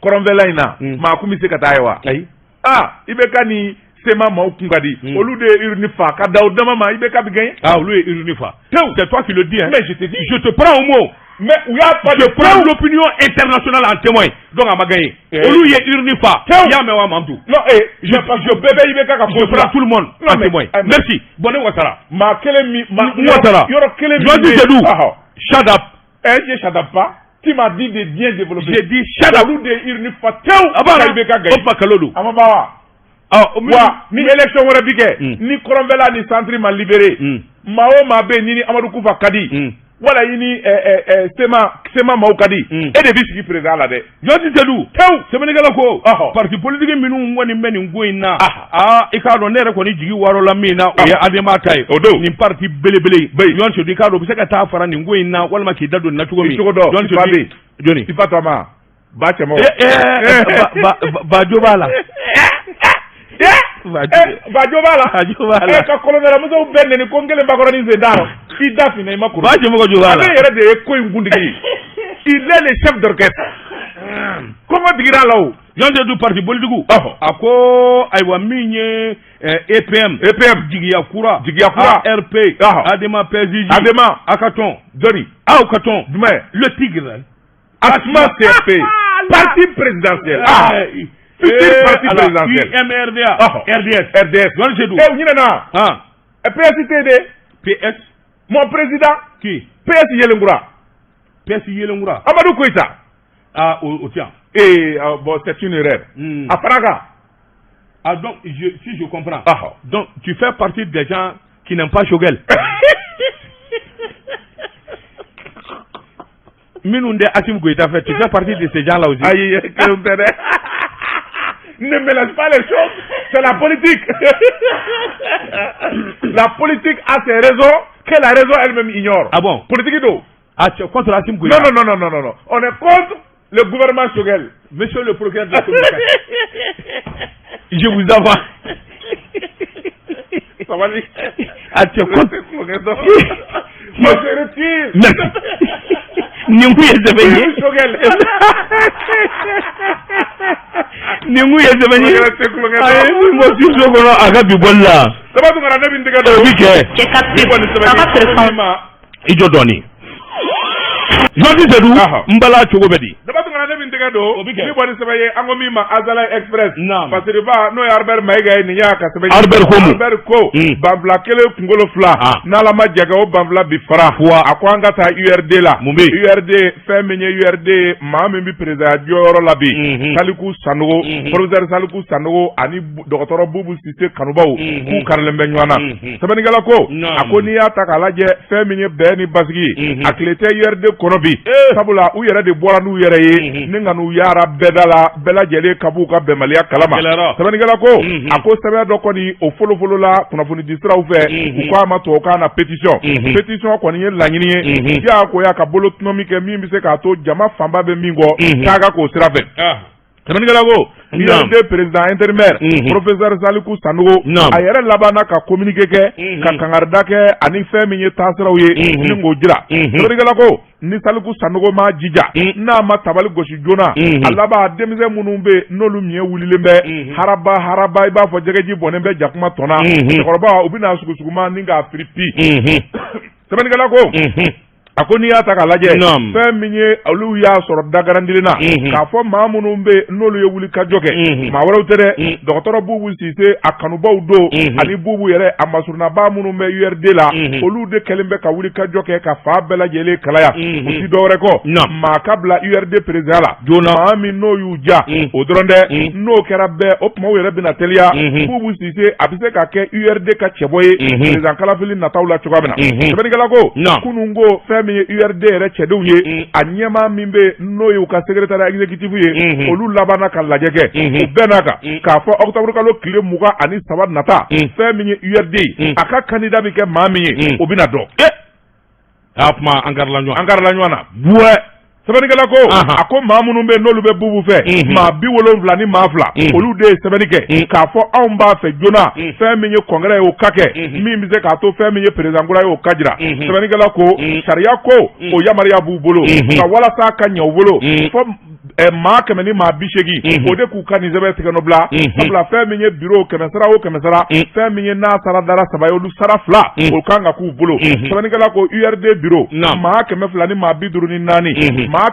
Kɔrɔnfɛla in na, maa kun bɛ se ka taa ye wa? Ayi. Ah, IBK ni CMA maaw kun ka di. Olu de ye urne fa ka da o dama ma, IBK bɛ gagné. Ah, olu ye urne fa. C'est toi qui le dis, hein. Mais je te dis. Je te prends au mot. Mais u y'a fa de. Je prends l'opinion internationale en témoin. Donc a ma gagné. Olu ye urne fa. I y'a mɛn wa, Mamadu? Non, eh, je bɛɛ bɛ IBK ka ko. Je prends tout le monde en témoin. Merci. Bon, ne wasara. Maa kelen min. N wasara. Yɔrɔ kelen min. Jɔn Sedu. Shut up. Eh, je shut up pas. Tu m'as dit de bien développer. J'ai dit shut up. Olu de ye urne fa tewu. A b'a la IBK gagné. O fa kalo don. A ma ban wa? Wa ni élection wɛrɛ bi kɛ, ni kɔrɔnfɛla ni centre ma libéré, maa o maa bɛ yen ni Amadu Kufa ka di, wala i ni CMA maaw ka di, e de bɛ sigi président la dɛ. Jɔn Sedu, tewu. Sɛbɛnnikɛla ko, parti politique minnu kɔni bɛ nin ko in na, aa, i k'a dɔn ne yɛrɛ kɔni jigi wɔrɔ la min na, o ye ADEMA ta ye. O don. Nin parti belebele, Jɔn Sedu, i k'a dɔn u bɛ se ka taa fara nin ko in na walima k'i da don nin na cogo min. I cogo dɔn. Jɔn Sedu, jɔni. I fa to a ma. Ba cɛmɔgɔ. Bajo b'a la. Bajo b'a la. Bajo b'a la. Ka kɔlɔnjɛlamusow bɛɛ neni ko n kelen bakɔrɔnin sen t'a rɔ. I da finna i ma kuru. Ba cɛmɔgɔ jo b'a la. Ale yɛrɛ de ye ko in kuntigi ye. Il est le chef d'orchestre. Kɔngɔ digir'a la o. Jɔn Sedu, parti politique. A ko ayiwa min ye EPM. EPM. Jigiya kura. Jigiya kura. ARP. ADEMA PSJ. ADEMA. A ka tɔn. Jɔni. Aw ka tɔn. Jumɛn. Le Tigre. ASMA CFP. Parti présidentiel. Ah. Futur parti présidentiel. UMRDA. RDS. RDS. Jɔn Sedu. Eh, u ɲinɛna. PS tɛ de. PS. Mon président. Qui? PS Yelenkura. PS Yelenkura. Amadou Koïta. Ah, o tɛ yan. Eh, bon, c'est une erreur. A fara kan. Ah donc, si je comprends, Ah. donc tu fais partie des gens qui n'aiment pas Choguel. Minnu tɛ Assimi Goïta fɛ, tu fais partie de ces gens-là aussi. Ayi, kelenw tɛ dɛ. Ne mélange pas les choses, c'est la politique. La politique a ses raisons que la raison elle-même ignore. Ah bon? Politique don. Ah, tu es contre Assimi Goïta? Non, non, non, non, non, non. On est contre le gouvernement Choguel. Monsieur le procureur de la communication, je vous avance. Sabali. Ah, tu es contre. Moi, je retire. Merci. Nin kun ye sɛbɛn ye. Choguel. Nin kun ye sɛbɛn ye. Kulonkɛ tɛ kulonkɛ. A ye min bɔ studio kɔnɔ a ka bi bɔli la. Daba Tunkara, ne bɛ n tɛgɛ don. O bi kɛ. Ni kɔni sɛbɛn ye ma. I jɔ dɔɔni. Jɔnti Sedu, n bala cogo bɛ di? Daba Tunkara, ne bɛ n tɛgɛ don. O bi kɛ. Ni bɔ ni sɛbɛn ye, an ko min ma Azalaï Express. Naam. Fasiriba n'o ye Albert Maïga ye, nin y'a ka sɛbɛn ye. Albert ko mun? Albert ko. Banfula kelen kunkolo fila. N'Ala ma jɛ kɛ, o banfula bi fara. Wa. A ko an ka taa URD la. Mun bɛ yen? URD, fɛn min ye URD ye, maa min bɛ président jɔyɔrɔ la bi. Saliku Sanogo. Professeur Saliku Sanogo ani dɔgɔtɔrɔ Bubu Sise kanubaw. K'u karilen bɛ ɲɔgɔn na. Sɛbɛnnikɛla ko. A ko n'i y'a ta k'a lajɛ, fɛn min ye bɛn ni basigi ye. A tile tɛ URD kɔnɔ bi. Sabula u yɛrɛ de bɔra n'u yɛrɛ ye. Ni nka n'u yaara bɛɛda la, bɛɛ lajɛlen ka b'u ka bɛnbaliya kalama. Sɛbɛnnikɛla ko. A ko sɛbɛn dɔ kɔni o folofolo la kunnafoni di siraw fɛ. U k'a ma tubabukan na pétition. Pétition kɔni ye laɲini ye. Diyagoya ka bolo tɔnɔmi kɛ min bɛ se k'a to jama fanba bɛ min kɔ. K'a ka k'o sira fɛ. Sɛbɛnnikɛla ko. URD président intérimaire. Professeur Saliku Sanogo. A yɛrɛ labanna ka communiqué kɛ. Ka kangarida kɛ ani fɛn min ye taasiraw ye. Ni k'o jira. Sɛbɛnnikɛla ko ni Saliku Sanogo ma jija. N'a ma tabali gosi joona. A laban, denmisɛn minnu bɛ yen n'olu miɲɛ wulilen bɛ. Haraba haraba, i b'a fɔ jɛgɛji bɔnnen bɛ jakuma tɔn na. Cɛkɔrɔba, u bɛna sugusuguma ni k'a firi pi. Sɛbɛnnikɛla ko. A ko n'i y'a ta k'a lajɛ, fɛn min ye olu y'a sɔrɔ dagarandilen na, k'a fɔ maa minnu bɛ yen n'olu ye wuli ka jɔ kɛ, maa wɛrɛw tɛ dɛ, dɔgɔtɔrɔ Bubu Sise a kanubaw don, ani Bubu yɛrɛ a masurunnabaa minnu bɛ URD la, olu de kɛlen bɛ ka wuli ka jɔ kɛ ka fa bɛɛ lajɛlen kalaya. U ti dɔwɛrɛ kɔ, maa ka bila URD président la joona, maa min n'o y'u ja, o dɔrɔn dɛ. N'o kɛra bɛɛ, o tuma u yɛrɛ bɛna teliya, Bubu Sise a bɛ se ka kɛ URD ka cɛbɔ ye président kalafili nataw la cogoya min na. Sɛbɛnnikɛla ko, kunun ko fɛn min ye URD yɛrɛ cɛdenw ye, a ɲɛmaa min bɛ n'o ye u ka secrétaire exécutif ye, olu labanna ka lajɛ kɛ, u bɛɛ n'a kan k'a fɔ octobre kalo tile 23 nata, fɛn min ye URD ye, a ka candidat bɛ kɛ maa min ye, o bɛna dɔn. A kuma an karila ɲɔgɔn An karila ɲɔgɔn na. Buwɛ. Sɛbɛnnikɛla ko, a ko maa minnu bɛ yen n'olu bɛ Bubu fɛ, maa 72, olu de ye sɛbɛnni kɛ k'a fɔ anw b'a fɛ joona, fɛn min ye congrès ye, o ka kɛ min bɛ se k'a to fɛn min ye président kura ye, o ka jira. Sɛbɛnnikɛla ko sariya ko o yamaruya b'u bolo, nka walasa ka ɲɛ u bolo, fɔ maa 180, o de k'u ka nin sɛbɛn tigɛ nɔ bila. Sabula fɛn min ye bureau, 100 sara o 100 sara, fɛn min ye n'a sara dara saba ye, olu sara fila, o kan ka k'u bolo. Sɛbɛnnikɛla ko URD bureau, maa 254, maa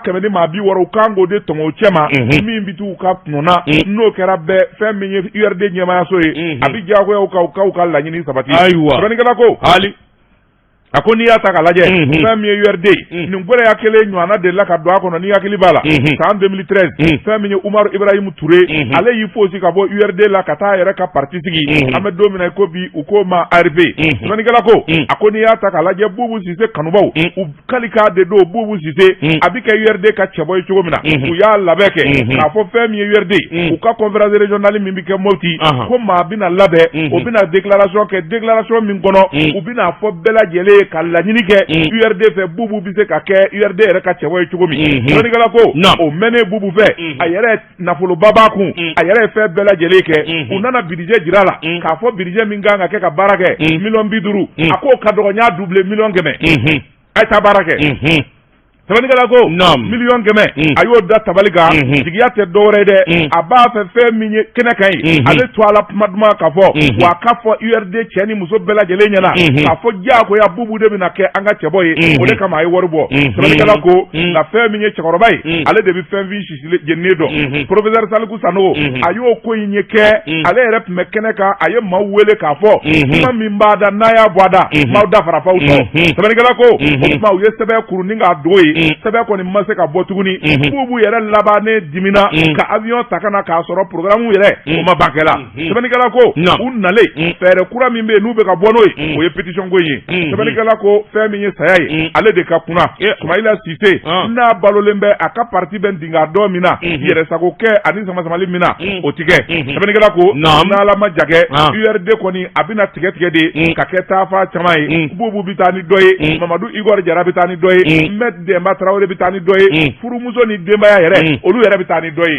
160, u kan k'o de tɔmɔ o cɛ ma min bɛ t'u ka nɔ na. N'o kɛra bɛɛ, fɛn min ye URD ɲɛmaayaso ye, a bɛ diyagoya u kan u k'u ka laɲini sabati. Ayiwa. Sɛbɛnnikɛla ko, hali a ko n'i y'a ta k'a lajɛ, fɛn min ye URD, nin gɛlɛya kelen ɲɔgɔnna delila ka don a kɔnɔ. N'i hakili b'a la, san 2013, fɛn min ye Umaru Ibrahim Touré, ale y'i fosi ka bɔ URD la ka taa a yɛrɛ ka parti sigi. An bɛ don min na i ko bi, u k'o ma ARP. Sɛbɛnnikɛla ko, a ko n'i y'a ta k'a lajɛ, Bubu Sise kanubaw, u kalikan de don Bubu Sise a bɛ kɛ URD ka cɛbɔ ye cogo min na. U y'a labɛn kɛ k'a fɔ fɛn min ye URD, u ka conférence régionale min bɛ kɛ Mopti, ko maa bɛna labɛn, o bɛna déclaration kɛ, déclaration min kɔnɔ u bɛna fɔ bɛɛ lajɛlen ye ka laɲini kɛ URD fɛ, Bubu bɛ se ka kɛ URD yɛrɛ ka cɛbɔ ye cogo min. Sɛbɛnnikɛla ko, o mɛnnen Bubu fɛ, a yɛrɛ nafoloba b'a kun, a yɛrɛ ye fɛn bɛɛ lajɛlen kɛ. U nana budget jira la k'a fɔ budget min kan ka kɛ ka baara kɛ, miliyɔn 50, a k'o ka dɔgɔ, n y'a doubler, miliyɔn 100, a ye taa baara kɛ. Sɛbɛnnikɛla ko miliyɔn 100, a y'o da tabali kan. Jigiya tɛ dɔwɛrɛ ye dɛ, a b'a fɛ fɛn min ye kɛnɛ kan ye, ale to a la kuma duman ka fɔ, wa a ka fɔ URD cɛ ni muso bɛɛ lajɛlen ɲɛna k'a fɔ diyagoya Bubu de bɛna kɛ an ka cɛbɔ ye, o de kama a ye wari bɔ. Sɛbɛnnikɛla ko, nka fɛn min ye cɛkɔrɔba ye, ale de bɛ fɛn fin sisili jeninen dɔn. Professeur Saliku Sanogo, a y'o ko in ye kɛ, ale yɛrɛ tun bɛ kɛnɛ kan, a ye maaw wele k'a fɔ kuma min b'a da, n'a y'a bɔ a da, maaw da fara faw sɔrɔ. Sɛbɛnnikɛla ko o tuma u ye sɛbɛn kuru ni k'a dogo ye. Sɛbɛn kɔni ma se ka bɔ tuguni. Bubu yɛrɛ laban ne dimina ka avion ta ka na k'a sɔrɔ programme yɛrɛ o ma ban kɛla. Sɛbɛnnikɛla ko u nalen, fɛɛrɛ kura min bɛ yen n'u bɛ ka bɔ n'o ye, o ye pétition ko in ye. Sɛbɛnnikɛla ko fɛn min ye saya ye, ale de ka kunna. Sumayila Sise, n'a balolen bɛ, a ka parti bɛ dinga dɔ min na, yɛrɛsago kɛ ani samasamali min na, o ti kɛ. Sɛbɛnnikɛla ko n'Ala ma ja kɛ, URD kɔni a bɛna tigɛ tigɛ de ka kɛ taafa caman ye. Bubu bɛ taa ni dɔ ye, Mamadu Igor Jara bɛ taa ni dɔ ye, Maître Denba Tarawele bɛ taa ni dɔ ye, furumuso ni denbaya yɛrɛ, olu yɛrɛ bɛ taa ni dɔ ye.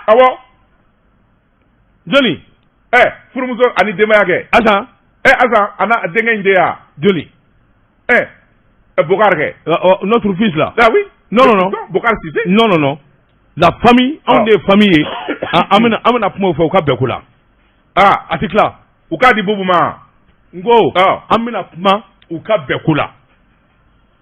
Awɔ. Jɔni? Furumuso ani denbaya kɛ. Asan. Asan a n'a denkɛ in de ya. Jɔni? Bokar kɛ. Notre fils là. Ah oui. Non, non, non. Bokar Cissé. Non, non, non, la famille, anw de ye famille ye. An bɛna kuma o fɛ, u ka bɛn ko la. Ah. A tɛ tila. U k'a di Bubu ma. N ko an bɛna kuma u ka bɛn ko la.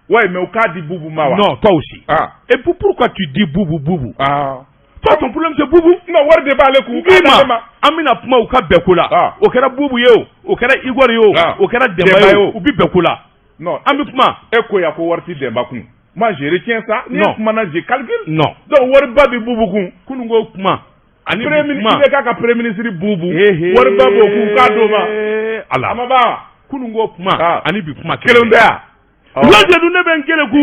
Ouais, mais u k'a di Bubu ma wa? Non, toi aussi. Ah. Et pourquoi tu dis Bubu, Bubu? Ah. Toi, ton problème, c'est Bubu. Non, wari de b'ale kun. N k'i ma, an bɛna kuma u ka bɛn ko la. O kɛra Bubu ye o, o kɛra Igor ye o, o kɛra Denba ye o, u bɛ bɛn ko la. Non. An bɛ kuma. E ko yan ko wari ti Denba kun. Moi, je retiens ça. Non. Ni kumana, je calcule. Non. Donc wariba bɛ Bubu kun. Kunun ko kuma. Ani Premier bi ministre kuma. IBK ka premier ministre Bubu. Wariba b'o kun, k'a d'o ma. Ala. A ma ban. Kunun ko kuma ani bi kuma. Kelen tɛ yan. Lajɛ dun, ne bɛ n keleku,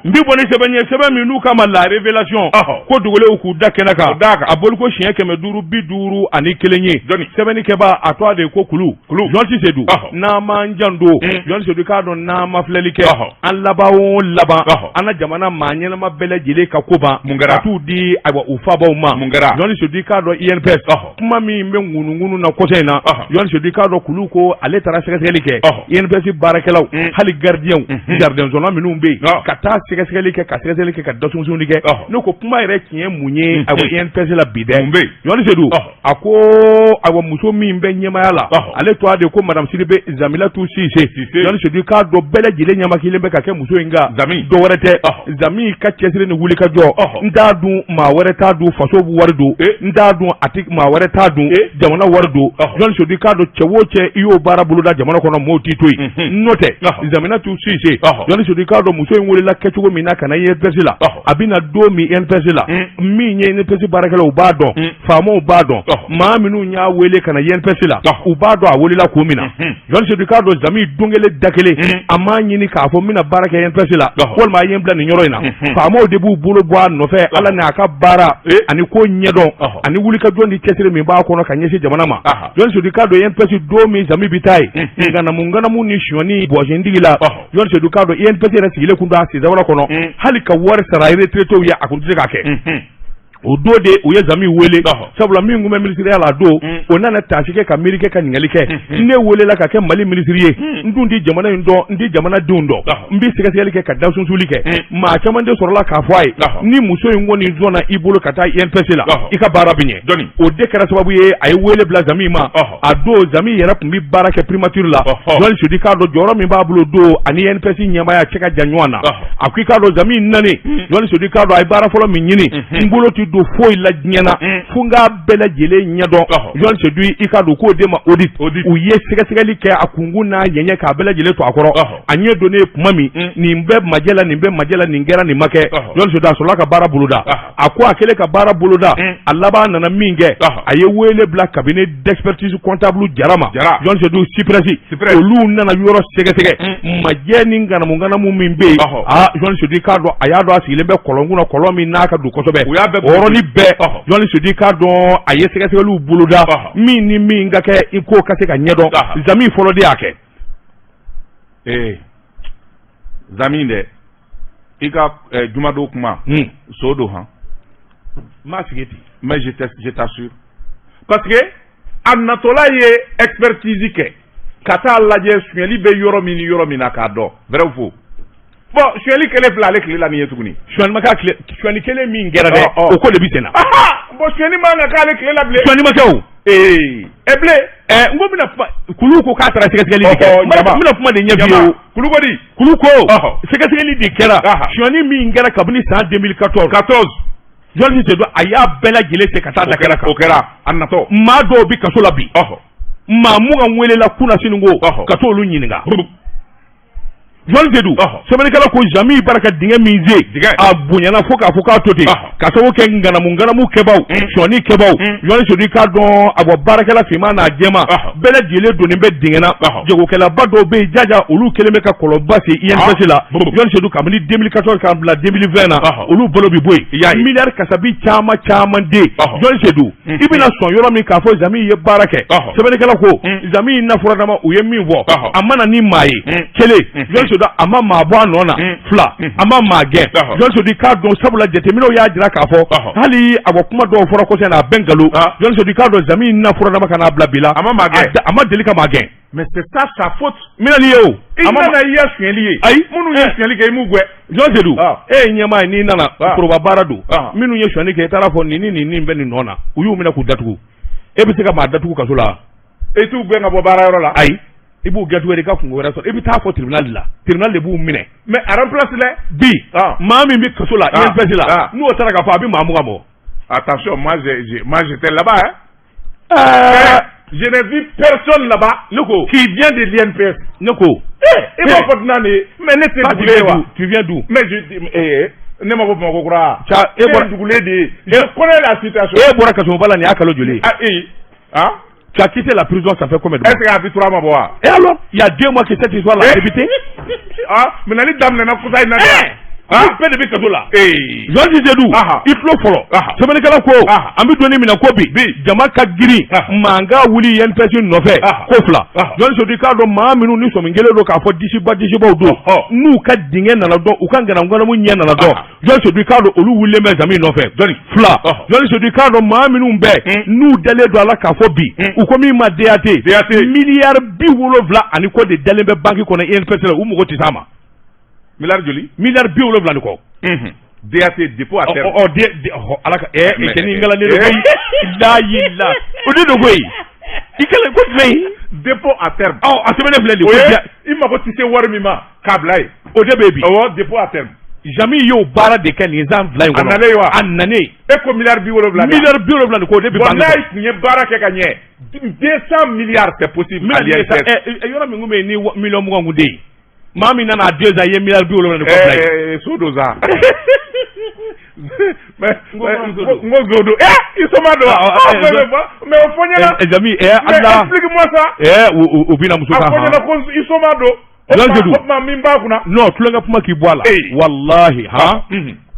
n bi bɔ ni sɛbɛn ye, sɛbɛn min n'u kama La Révélation, ko dogolenw k'u da kɛnɛ kan. A boli ko siɲɛ 551 ye. Sɛbɛnnikɛba a tɔgɔ de ye ko Kulu Jɔnsi Sedu. N'an m'an janto, Jɔnsi Sedu, k'a dɔn n'an ma filɛli kɛ, an laban o laban, an ka jamana maa ɲɛnama bɛɛ lajɛlen ka ko ban. Mun kɛra? Ka t'u di, ayiwa, u fabaw ma. Mun kɛra? Jɔnsi Sedu, k'a dɔn INPS kuma min bɛ ŋunuŋunu na kɔsɛ in na, Jɔnsi Sedu, k'a dɔn Kulu ko ale taara sɛgɛsɛgɛli kɛ INPS baarakɛlaw, hali gardien, jardin zɔnna minnu bɛ yen, ka taa sɛgɛsɛgɛli kɛ, ka sɛgɛsɛgɛli kɛ, ka dasumusuni kɛ. Ne ko kuma yɛrɛ tiɲɛ mun ye, ayiwa, INPS la bi dɛ? Mun bɛ yen? Jɔnni Sedu, a ko ayiwa, muso min bɛ ɲɛmaaya la, ale tɔgɔ de ko madame Sidibe Zamilatu Sise. Jɔnni Sedu, k'a dɔn bɛɛ lajɛlen ɲamakilen bɛ ka kɛ muso in kan. Zami. Dɔ wɛrɛ tɛ, Zami ka cɛsiri ni wuli ka jɔ, n t'a dun maa wɛrɛ t'a dun, faso b'u wari don, n t'a dun a ti maa wɛrɛ t'a dun, jamana wari don. Jɔnni Sedu, k'a dɔn cɛ o cɛ, i y'o baara boloda jamana kɔnɔ, maaw t'i to yen. N'o tɛ, Zaminatu Sise, Jɔnni Sedu, k'a dɔn muso in welela kɛcogo min na ka na INPS la, a bɛna don min INPS la, min ye INPS baarakɛlaw, u b'a dɔn, faamaw b'a dɔn, maa minnu y'a wele ka na INPS la, u b'a dɔn a welela kun min na. Jɔnni Sedu, k'a dɔn Zami don kelen da kelen, a m'a ɲini k'a fɔ n bɛna baara kɛ INPS la, walima a ye n bila nin yɔrɔ in na. Faamaw de b'u bolo bɔ a nɔfɛ, Ala ni a ka baara ani ko ɲɛdɔn ani wulikajɔ ni cɛsiri min b'a kɔnɔ ka ɲɛsin jamana ma. Jɔnni Sedu, k'a dɔn INPS don min Zami bɛ taa yen, ŋanamu ŋanamu ni sonyani bɔsintigi la, Jɔnni Sedu, k'a dɔn INPS yɛrɛ sigilen kun don a sensabara kɔnɔ, hali ka wari sara retraitéw ye, a kun tɛ se k'a kɛ. O don de u ye Zami wele, sabula min tun bɛ minisiriya la a don, o nana tasi kɛ, ka miiri kɛ, ka ɲininkali kɛ: ne welela ka kɛ Mali minisiri ye, n dun tɛ jamana in dɔn, n tɛ jamanadenw dɔn, n bɛ sɛgɛsɛgɛli kɛ, ka dasunsuli kɛ. Maa caman de sɔrɔla k'a fɔ a ye, ni muso in kɔni sɔnna i bolo ka taa INPS la, i ka baara bɛ ɲɛ. O de kɛra sababu ye a ye wele bila Zami ma. A don Zami yɛrɛ tun bɛ baara kɛ primature la. Jɔnni Sedu, k'a dɔn jɔyɔrɔ min b'a bolo don ani INPS ɲɛmaaya cɛ ka jan ɲɔgɔn na. A ko i k'a dɔn Zami nani, Jɔnni Sedu, k'a dɔn a ye baara fɔlɔ min ɲini: n bolo tɛ don foyi la diɲɛ na fo n k'a bɛɛ lajɛlen ɲɛdɔn. Jɔnni Sedu, i k'a dɔn k'o de ma audit, u ye sɛgɛsɛgɛli kɛ a kunkun n'a ɲɛɲɛ k'a bɛɛ lajɛlen to a kɔrɔ. A ɲɛ donnen kuma min, nin bɛ majɛ la, nin bɛ majɛ la, nin kɛra, nin ma kɛ, Jɔnni Sedu, a sɔrɔla ka baara boloda. A ko a kɛlen ka baara boloda, a laban nana min kɛ, a ye wele bila cabinet d'expertise comptable Jara ma. Jɔnni Sedu, CIPRES, olu nana yɔrɔ sɛgɛsɛgɛ, majɛ ni ŋanamu ŋanamu min bɛ yen. Aa, Jɔnni Sedu, k'a dɔn a y'a dɔn a sigilen bɛ kɔlɔn kunna, kɔlɔn min n'a ka don kosɛbɛ. U y'a bɛɛ O yɔrɔnin bɛɛ, Jɔnni Sedu, k'a dɔn a ye sɛgɛsɛgɛliw boloda, min ni min ka kɛ, i k'o ka se ka ɲɛdɔn. Zami fɔlɔ de y'a kɛ. Ee, Zami dɛ, i ka jumadon kuma, so don han. N m'a sigi ten. Mais je t'assure, parce que a natɔla ye expertise kɛ ka taa lajɛ sonyɛli bɛ yɔrɔ min ni yɔrɔ min na k'a dɔn, vrai ou faux? Bon, sonyɛli kɛlen filɛ ale tile la nin ye tuguni. Sonyɛli ma k'a tile, sonyɛli kelen min kɛra dɛ, o ko de bɛ sen na. Bon, sonyɛli man kan k'ale tile la bilen. Sonyɛli ma kɛ o. Ee, ɛ bilen. Ɛ, n ko bɛna kuma, Kulu ko k'a taara sɛgɛsɛgɛli de kɛ. N bɛna kuma de ɲɛf'i ye o. Kulu ko di? Kulu ko sɛgɛsɛgɛli de kɛra, sonyɛli min kɛra kabini san 2014. 14. Jɔnni Sedu, a y'a bɛɛ lajɛlen se ka taa da kɛnɛ kan. O kɛra a natɔ. Maa dɔw bɛ kaso la bi. Maa 20 welela kunasini ko ka t'olu ɲininka. Jɔn Sedu, sɛbɛnnikɛla ko Zami bara ka dingɛ min sen, a bonyana fo k'a fɔ k'a to ten, ka sababu kɛ ŋanamu ŋanamu kɛbaw, sɔni kɛbaw. Jɔn Sedu, i k'a dɔn a bɔ baarakɛla finman n'a jɛman bɛɛ lajɛlen donnen bɛ dingɛ na. Jagokɛlaba dɔw bɛ yen jaja, olu kɛlen bɛ ka kɔlɔnba sen INPS la. Jɔn Sedu, kabini 2014 k'a bila 2020 na, olu balo bɛ bɔ yen, miliyari kasabi caman caman den. Jɔn Sedu, i bɛna sɔn yɔrɔ min k'a fɔ Zami ye baara kɛ, sɛbɛnnikɛla ko Zami na furadama u ye min fɔ, a ma na ni maa ye kelen. Jɔn Sedu, a ma maa bɔ a nɔ na. Fila, a ma maa gɛn. Jɔn Sedu, i k'a dɔn sabula jateminɛw y'a jira k'a fɔ hali a bɔ kuma dɔw fɔra kɔsɛ na, a bɛɛ nkalon. Jɔn Sedu, i k'a dɔn Zami na furadama ka n'a bila bi la, a ma maa gɛn, a ma deli ka maa gɛn. Mais c'est ça sa faute. N bɛna n'i ye o. I nana i ya sonyɛli ye. Ayi. Minnu ye sonyɛli kɛ, i m'u gɛn. Jɔn Sedu, e ye ɲɛmaa ye, n'i nana foroba baara don, minnu ye sonyɛli kɛ, i taara fɔ nin ni nin nin bɛ nin nɔ na, u y'u minɛ k'u datugu. E bɛ se ka maa datugu kaso la? E t'u gɛn ka bɔ baarayɔrɔ la. Ayi, i b'u gɛn cogo di? I ka kunko wɛrɛ sɔrɔ, i bɛ taa fɔ tribunal de la, tribunal de b'u minɛ. Mais a remplace lɛ. Bi maa min bɛ kaso la INPS la, n'o taara k'a fɔ a bɛ maa 20 bɔ. Attention, moi j'étais là-bas, hein. Je n'ai vu personne là-bas. Ne ko. Qui vient de l'INPS. Ne ko. Eh, i b'a fɔ dunan de ye. Mais ne tɛ dugulen ye wa? Tu viens d'où? Mais je ne ma bɔ Bamakɔ kura. Ca, e bɔra dugulen de ye. Je connais la situation. E bɔra kasoba la, nin y'a kalo joli ye? Ah, eh. Ah? Tu as quitté la prison, ça fait combien de mois? Est-ce qu'il y a vu 3 mois bɔ wa? Et alors? Il y a 2 mois que cette histoire là a débuté. Ah, minɛli daminɛna kusa in na. Ah, bɛɛ de bɛ kaso la. Jɔn Sedu, i tulo fɔlɔ. Sɛbɛnnikɛla ko an bɛ don min na ko bi, jama ka girin, mankan wuli INPS nɔfɛ ko fila. Jɔn Sedu, i k'a dɔn maa minnu ni sɔmi kelen don k'a fɔ disiba disibaw don, n'u ka dingɛ nana dɔn, u ka ŋanamu ɲɛ nana dɔn. Jɔn Sedu, i k'a dɔn olu wulilen bɛ Zami nɔfɛ. Fila, Jɔn Sedu, i k'a dɔn maa minnu bɛɛ n'u dalen don a la k'a fɔ bi, u ko min ma DAT, miliyari 70 ani kɔ de dalen bɛ banque kɔnɔ INPS la, u mago tɛ s'a ma. Miliyari joli? Miliyari 70 ni kɔ. DAT, dépôt à terme. Ɔ de ala ka cɛnin kalannen don koyi, layi la o de don koyi, i kɛlen ko jumɛn ye? Dépôt à terme. Ɔ, a sɛbɛnnen filɛ nin ye. O ye i mago tɛ se wari min ma k'a bila yen. O de bɛ yen bi. Awɔ, dépôt à terme. Zami y'o baara de kɛ nin san 2 in kɔnɔ. A nalen wa? A nalen. E ko miliyari 70. Miliyari 70 ni kɔ, o de bɛ banque. Bon, n'a tun ye baara kɛ ka ɲɛ, 200 milliards c'est possible. Yɔrɔ min tun bɛ yen ni miliyɔn 20 kun tɛ yen. Maa min nana 2 ans, i ye miliyari 70 ni kɔ bila yen. So don sa. Mais n ko zo don. I soma don wa? Mais o fɔ n ɲɛna. Zami, ala. Mais explique-moi ça. U bɛna muso kan. A fɔ n ɲɛna ko i soma don. Jɔn Sedu. O tuma min b'a kunna. Non, tulonkɛ kuma k'i bɔ a la. Walahi, han.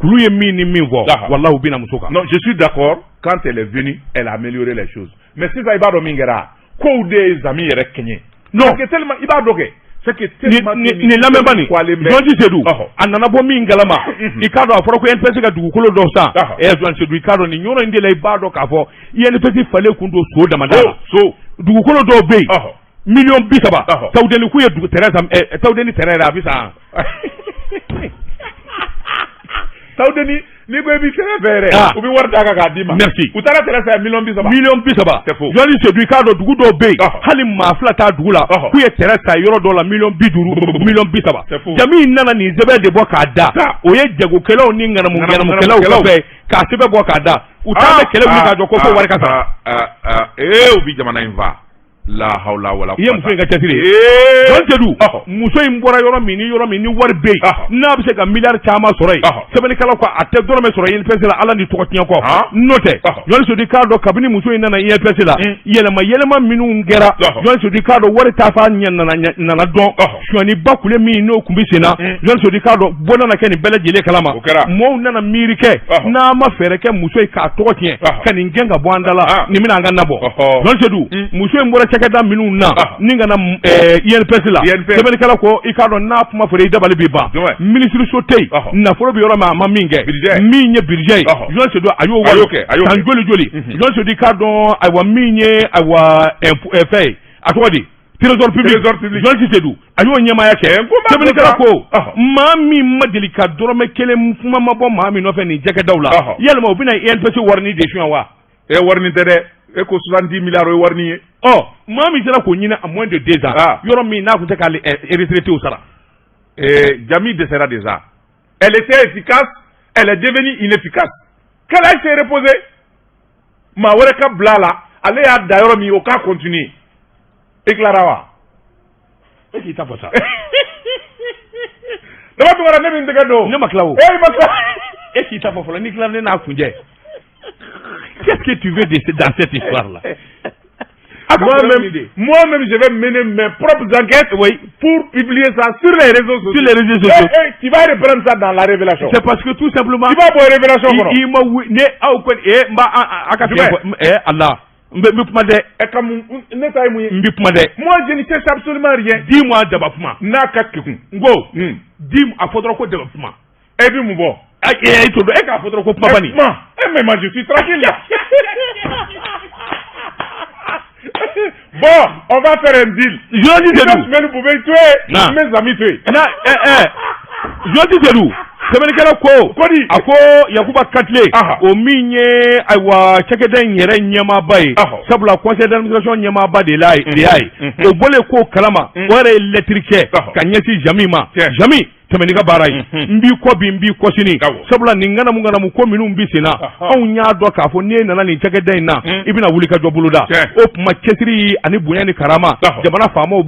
Kulu ye min ni min fɔ. Walahi, u bɛna muso kan. Non, je suis d'accord. Quand elle est venue, elle a amélioré les choses. Mais sisan i b'a dɔn min kɛra, kow de ye Zami yɛrɛ kɛɲɛ. Non. Parce que tellement i b'a dɔn kɛ. C'est que tellement nin lamɛnba nin, Jɔn Sedu, a nana bɔ min kalama, i k'a dɔn a fɔra ko INPS ka dugukolo dɔ san. Jɔn Sedu, i k'a dɔn nin yɔrɔ in de la, i b'a dɔn k'a fɔ INPS falen kun don so damada la. So dugukolo dɔw bɛ yen, miliyɔn 30. Tawudeni k'u ye dugu terrain san, Tawudeni terrain yɛrɛ a bɛ san. Tawudeni, n'i ko i bɛ terrain fɛ yɛrɛ, u bɛ wari d'a kan k'a d'i ma. Merci. U taara terrain san miliyɔn 30. Miliyɔn 30. C'est faux. Jɔn Sedu, i k'a dɔn dugu dɔw bɛ yen, hali maa 2 t'a dugu la, k'u ye terrain san yɔrɔ dɔw la miliyɔn 50, miliyɔn 30. C'est faux. Jami nana nin sɛbɛn de bɔ k'a da. O ye jagokɛlaw ni ŋanamukɛlaw kɔfɛ k'a sɛbɛn bɔ k'a da. U taa bɛ kɛlɛ wuli k'a jɔ ko fo wari ka sara. U bɛ jamana in fa. La hawla wala I ye muso in ka cɛsiri ye. Jɔn Sedu, muso in bɔra yɔrɔ min ni yɔrɔ min ni wari bɛ yen, n'a bɛ se ka miliyari caman sɔrɔ yen, sɛbɛnnikɛlaw ko a tɛ dɔrɔmɛ sɔrɔ INPS la, ala ni tɔgɔ tiɲɛ kɔ. N'o tɛ, Jɔn Sedu, k'a dɔn kabini muso in nana INPS la, yɛlɛma yɛlɛma minnu kɛra, Jɔn Sedu, k'a dɔn wari taafa ɲɛ nana dɔn, sonyaniba kule min n'o tun bɛ sen na, Jɔn Sedu, k'a dɔn bɔ nana kɛ nin bɛɛ lajɛlen kalama. Mɔɔw nana miiri kɛ, n'a ma fɛɛrɛ kɛ muso in k'a tɔgɔ tiɲɛ, ka nin gɛn ka bɔ an da la, nin bɛna an ka na bɔ. Jɔn Sedu, muso in bɔra cakɛda minnu na ni ka na INPS la, sɛbɛnnikɛla ko i k'a dɔn n'a kuma fɔra i dabali b'i ban. Minisiriso tɛ yen, nafolo bɛ yɔrɔ min a ma min kɛ, min ye budget ye, Jɔn Sedu a y'o wari san joli joli. Jɔn Sedu, i k'a dɔn ayiwa min ye ayiwa fɛn ye, a tɔgɔ di, trésor public, Jɔn Sedu a y'o ɲɛmaaya kɛ. Sɛbɛnnikɛla ko maa min ma deli ka dɔrɔmɛ kelen kuma ma bɔ maa min nɔfɛ nin cakɛdaw la, yalima u bɛna INPS warini de suɲɛ wa? Warini tɛ dɛ. E ko 70 milliards o ye warini ye. Ɔ, maa min sera k'o ɲini à moins de 2 ans, yɔrɔ min n'a tun tɛ k'ale retraités sara. Jami dɛsɛra déjà. Elle était efficace, elle est devenue inefficace. Qu'elle aille se reposer. Maa wɛrɛ ka bila a la, ale y'a da yɔrɔ min, o k'a continuer. I tilara wa? E k'i ta fɔ sa. Tunkara, ne bɛ n tɛgɛ don. Ne ma tila o. E ma tila. E k'i ta fɔ fɔlɔ, n'i tilala, ne n'a kuncɛ. Qu'est-ce que tu veux de dans cette histoire là? Moi-même, moi-même, je vais mener mes propres enquêtes pour publier ça sur les réseaux sociaux. Sur les réseaux sociaux. Eh, eh, tu vas reprendre ça dans la révélation. C'est parce que tout simplement. Tu vas bɔ révélation kɔnɔ. I ma wi ne aw kɔni n b'a a ka fiɲɛ fɔ Ala n bɛ kuma dɛ. Ɛ ka mun, ne ta ye mun ye? N bɛ kuma dɛ. Moi, je ne cherche absolument rien. Dis-moi daba kuma. N'a ka kekun. N ko. Dis a fɔ dɔrɔn ko daba kuma. E bɛ mun bɔ? E t'o dɔn, e k'a fɔ dɔrɔn ko kuma bani. Kuma. Eh mais moi, je suis tranquille là. Bon, on va faire un deal. Journaliste Seydou. Semaine pouvait tuer. Mes amis tuer. Na journaliste Seydou. Sɛbɛnnikɛla ko. Kodi. A ko Yakuba Katile. O min ye ayiwa cakɛda in yɛrɛ ɲɛmaaba ye. Sabula conseil d'administration ɲɛmaaba de la de y'a ye. O bɔlen k'o kalama. O yɛrɛ ye lettre kɛ ka ɲɛsin Jami ma. Jami, tɛmɛ n'i ka baara ye, n b'i kɔ bi, n b'i kɔ sini, sabula nin ŋanamu ŋanamu ko minnu bɛ sen na, anw y'a dɔn k'a fɔ n'e nana nin cakɛda in na, i bɛna wuli ka jɔ boloda. O tuma cɛsiri ani bonya ni karama, jamana faamaw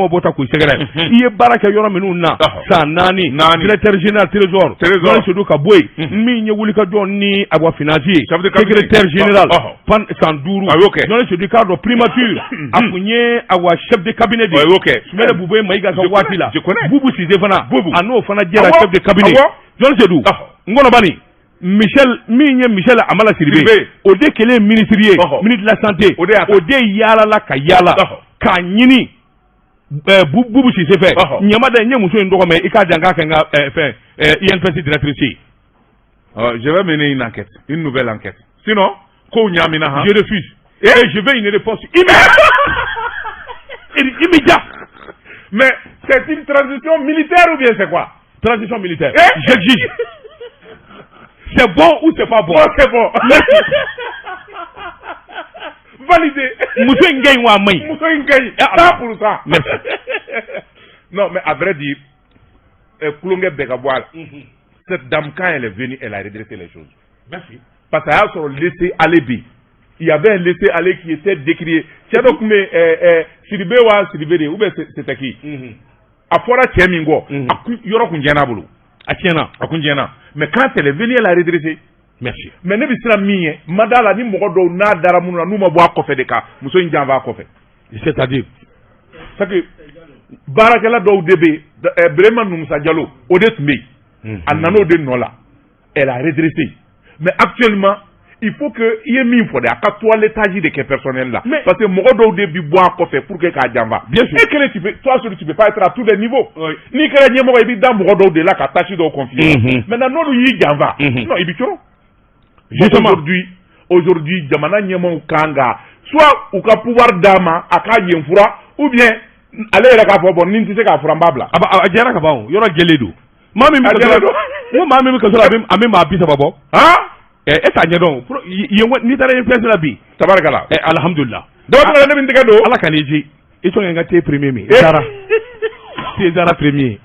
b'o ta k'u sɛgɛrɛ. I ye baara kɛ yɔrɔ minnu na san 4, directeur général trésor Seydou ka bɔ yen, min ye wuli ka jɔ ni awa finance ye, secrétaire général san 5, Jɔnni Seydou k'a dɔn primature, a kun ye awa chef de cabinet de ye Sumɛlɛ Bube Mayiga ka waati la. Bubu Sise fana, a n'o fana jɛra chef de cabinet. Jɔnni Seydou, n kɔnɔbani Michel, min ye Michel Amala Sidibe, o de kɛlen ministre ye, ministre de la santé, o de yaalala ka yaala k'a ɲini Bubu Sise fɛ. Ɲama da n ye muso in tɔgɔ mɛn, i k'a jan k'a kɛ n ka fɛn INPS directrice ye. Je vais mener une enquête, une nouvelle enquête. Sinon, kow ɲaamina han. Je refuse. Et je veux une réponse immédiate. Immédiat. Mais c'est une transition militaire ou bien c'est quoi? Transition militaire. Eh? J'exige. C'est bon ou c'est pas bon? Bon, c'est bon. Validé. Muso in ka ɲi wa a man ɲi? Muso in ka ɲi. 100%. Merci. Non, mais à vrai dire, tulonkɛ bɛɛ ka bɔ a la. Cette dame, quand elle est venue, elle a redressé les choses. Merci. Parce que a y'a sɔrɔ laisser aller bɛ yen. Il y avait un laisser aller qui était décrié. Cɛ dɔ tun bɛ Sidibe wa Sidibe de ou bien c'était qui? A fɔra cɛ min kɔ, a kun yɔrɔ kun tiɲɛna a bolo. A tiɲɛna. A kun tiɲɛna. Mais quand elle est venue, elle a redressé. Merci. Mais ne bɛ siran min ɲɛ, ma d'a la ni mɔgɔ dɔw n'a dara minnu na, n'u ma bɔ a kɔfɛ de ka muso in janfa a kɔfɛ. C'est-à-dire? C'est que baarakɛla dɔw de bɛ yen, Birema Numusa Jalo, o de tun bɛ yen. A nan'o de nɔ la. Elle a redressé. Mais actuellement, il faut que i ye min fɔ dɛ, a ka toilettage de kɛ personnel la. Mais parce que mɔgɔ dɔw de bi bɔ a kɔfɛ pour que k'a janfa. Bien sûr. E kelen, tu peux, toi seul, tu peux pas être à tous les niveaux. Oui. N'i kɛra ɲɛmɔgɔ ye, i bɛ da mɔgɔ dɔw de la ka tâche dɔw confier. Maintenant n'olu y'i janfa, non, i bɛ coron. Justement. Aujourd'hui, jamana ɲɛmɔgɔw kan ka soit u ka pouvoir d'a ma a k'a yen fura, ou bien ale yɛrɛ k'a fɔ bon, ni n tɛ se k'a fura, n b'a bila. A jɛra ka ban o, yɔrɔ jɛlen don. Maa min bɛ A kaso la, jɛlen don. n ko maa min bɛ kaso la, a bɛ maa 30 bɔ. Han? E t'a ɲɛdɔn yen, n'i taara INPS la bi. Tabarikala. Alihamudulila. Daba Tunkara, ne bɛ n tɛgɛ don. Ala ka n'i ji. I sɔn n ka thé premier min. I taara. Thé taara premier.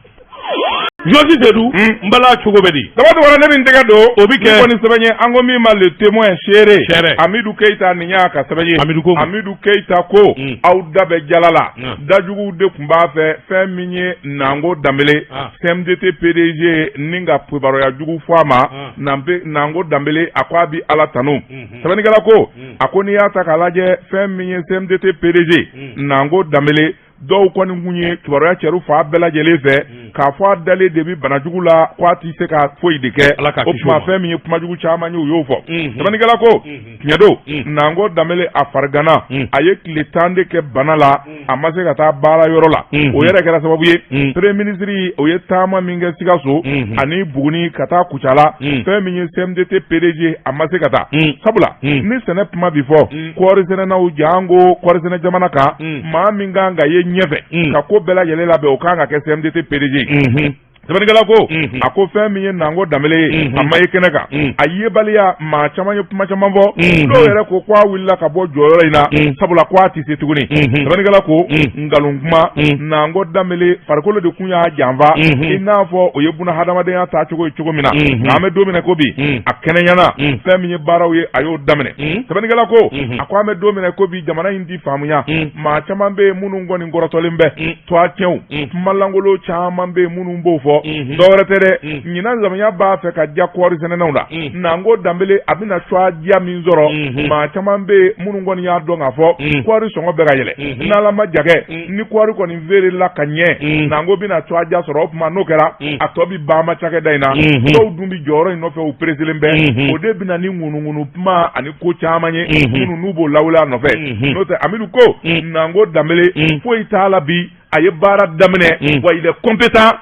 Josi Seydou. N bala cogo bɛ di? Daba Tunkara, ne bɛ n tɛgɛ don. O bɛ kɛ. Ni kɔni sɛbɛn ye, an ko min ma Le Témoin, seere. Seere. Amidu Keyita, nin y'a ka sɛbɛn ye. Amidu ko. Amidu Keyita ko aw da bɛ jala la. Dajuguw de tun b'a fɛ fɛn min ye Nango Danbele, CMDT PDG, ni ka kibaruya jugu fɔ a ma. Nango Danbele, a ko a bi Ala tanu. Sɛbɛnnikɛla ko, a ko n'i y'a ta k'a lajɛ, fɛn min ye CMDT PDG Nango Danbele, dɔw kɔni kun ye kibaruya cɛru fa bɛɛ lajɛlen fɛ k'a fɔ a dalen de bi banajugu la, ko a tɛ se ka foyi de kɛ. Ala k'a O kisi o tuma ma. fɛn min ye kumajugu caman ye, u y'o fɔ. Sɛbɛnnikɛla ko tiɲɛ don, Nango Danbele a farigana, a ye tile 10 de kɛ bana la, a ma se ka taa baara yɔrɔ la. O yɛrɛ kɛra sababu ye, premier ministre o ye taama min kɛ Sikaso ani Buguni ka taa Kucala, fɛn min ye CMDT PDG, a ma se ka taa, sabula ni sɛnɛ kuma bi fɔ, kɔɔri sɛnɛnaw jango kɔɔri sɛnɛ jamana kan, maa min kan ka ye ɲɛfɛ ka ko bɛɛ lajɛlen labɛn, o kan ka kɛ CMDT PDG ye. Sɛbɛnnikɛla ko, a ko fɛn min ye Nango Danbele ye, a ma ye kɛnɛ kan, a yebaliya, maa caman ye kuma caman fɔ. Dɔw yɛrɛ ko k'a wulila ka bɔ jɔyɔrɔ in na, sabula ko a tɛ se tuguni. Sɛbɛnnikɛla ko nkalon kuma, Nango Danbele farikolo de kun y'a janfa, i n'a fɔ o ye buna hadamadenya taacogo ye cogo min na. Nka an bɛ don min na ko bi, a kɛnɛyana, fɛn min ye baaraw ye, a y'o daminɛ. Sɛbɛnnikɛla ko, a ko an bɛ don min na ko bi, jamana in ti faamuya. Maa caman bɛ yen minnu kɔni kɔrɔtɔlen bɛ, toit tiɲɛw, kumalankolon caman bɛ yen minnu b'o fɔ. fɔ dɔwɛrɛ tɛ dɛ, ɲinan samiya b'a fɛ ka diya kɔɔri sɛnɛnaw la. Nango Danbele a bɛna cogoya min sɔrɔ, maa caman bɛ yen minnu kɔni y'a dɔn k'a fɔ kɔɔri sɔngɔ bɛ ka yɛlɛ. N'Ala ma ja kɛ, ni kɔɔri kɔni feerela ka ɲɛ, Nango bɛna cogoya sɔrɔ. O tuma n'o kɛra, a tɔ bɛ ban ma cakɛda in na. Dɔw dun bɛ jɔyɔrɔ in nɔfɛ, u pereselen bɛ. O de bɛna ni ŋunuŋunu kuma ani ko caman ye minnu n'u b'o lawuli a nɔfɛ. N'o tɛ, Amidu ko Nango Danbele foyi t'a la bi, a ye baara daminɛ wa, il est compétent,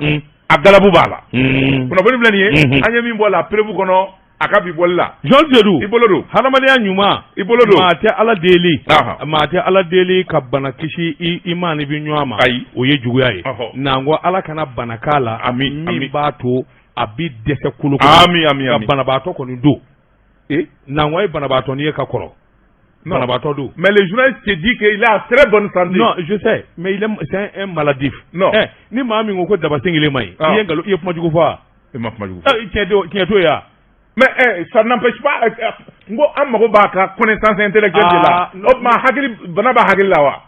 a galabu b'a la. Kunnafoni filɛ nin ye, an ye min bɔ La Preuve kɔnɔ a ka bi bɔli la. Jean Seydou. I bolo don. Hadamadenya ɲuman. I bolo don. Maa tɛ Ala deli, maa tɛ Ala deli ka bana kisi i maa ni bɛ ɲɔgɔn ma. Ayi. O ye juguya ye. N'an ko Ala kana bana k'a la min b'a to a bɛ dɛsɛ kolo. Ami, ami, ami. Banabaatɔ kɔni don. Nango ye banabaatɔ ye ka kɔrɔ. Banabaatɔ don. Mais le journaliste te dit qu'il a très bonne santé. Non, je sais, mais il est c'est un maladif. Non. Ni maa min ko ko dabasen kelen ma ɲi, i ye nkalon, i ye kuma jugu fɔ wa? I ma kuma jugu fɔ. Tiɲɛ t'o ye wa? Mais ça n'empêche pas, n ko an mago b'a ka connaissance intellectuelle de la. O tuma hakili bana b'a hakili la wa?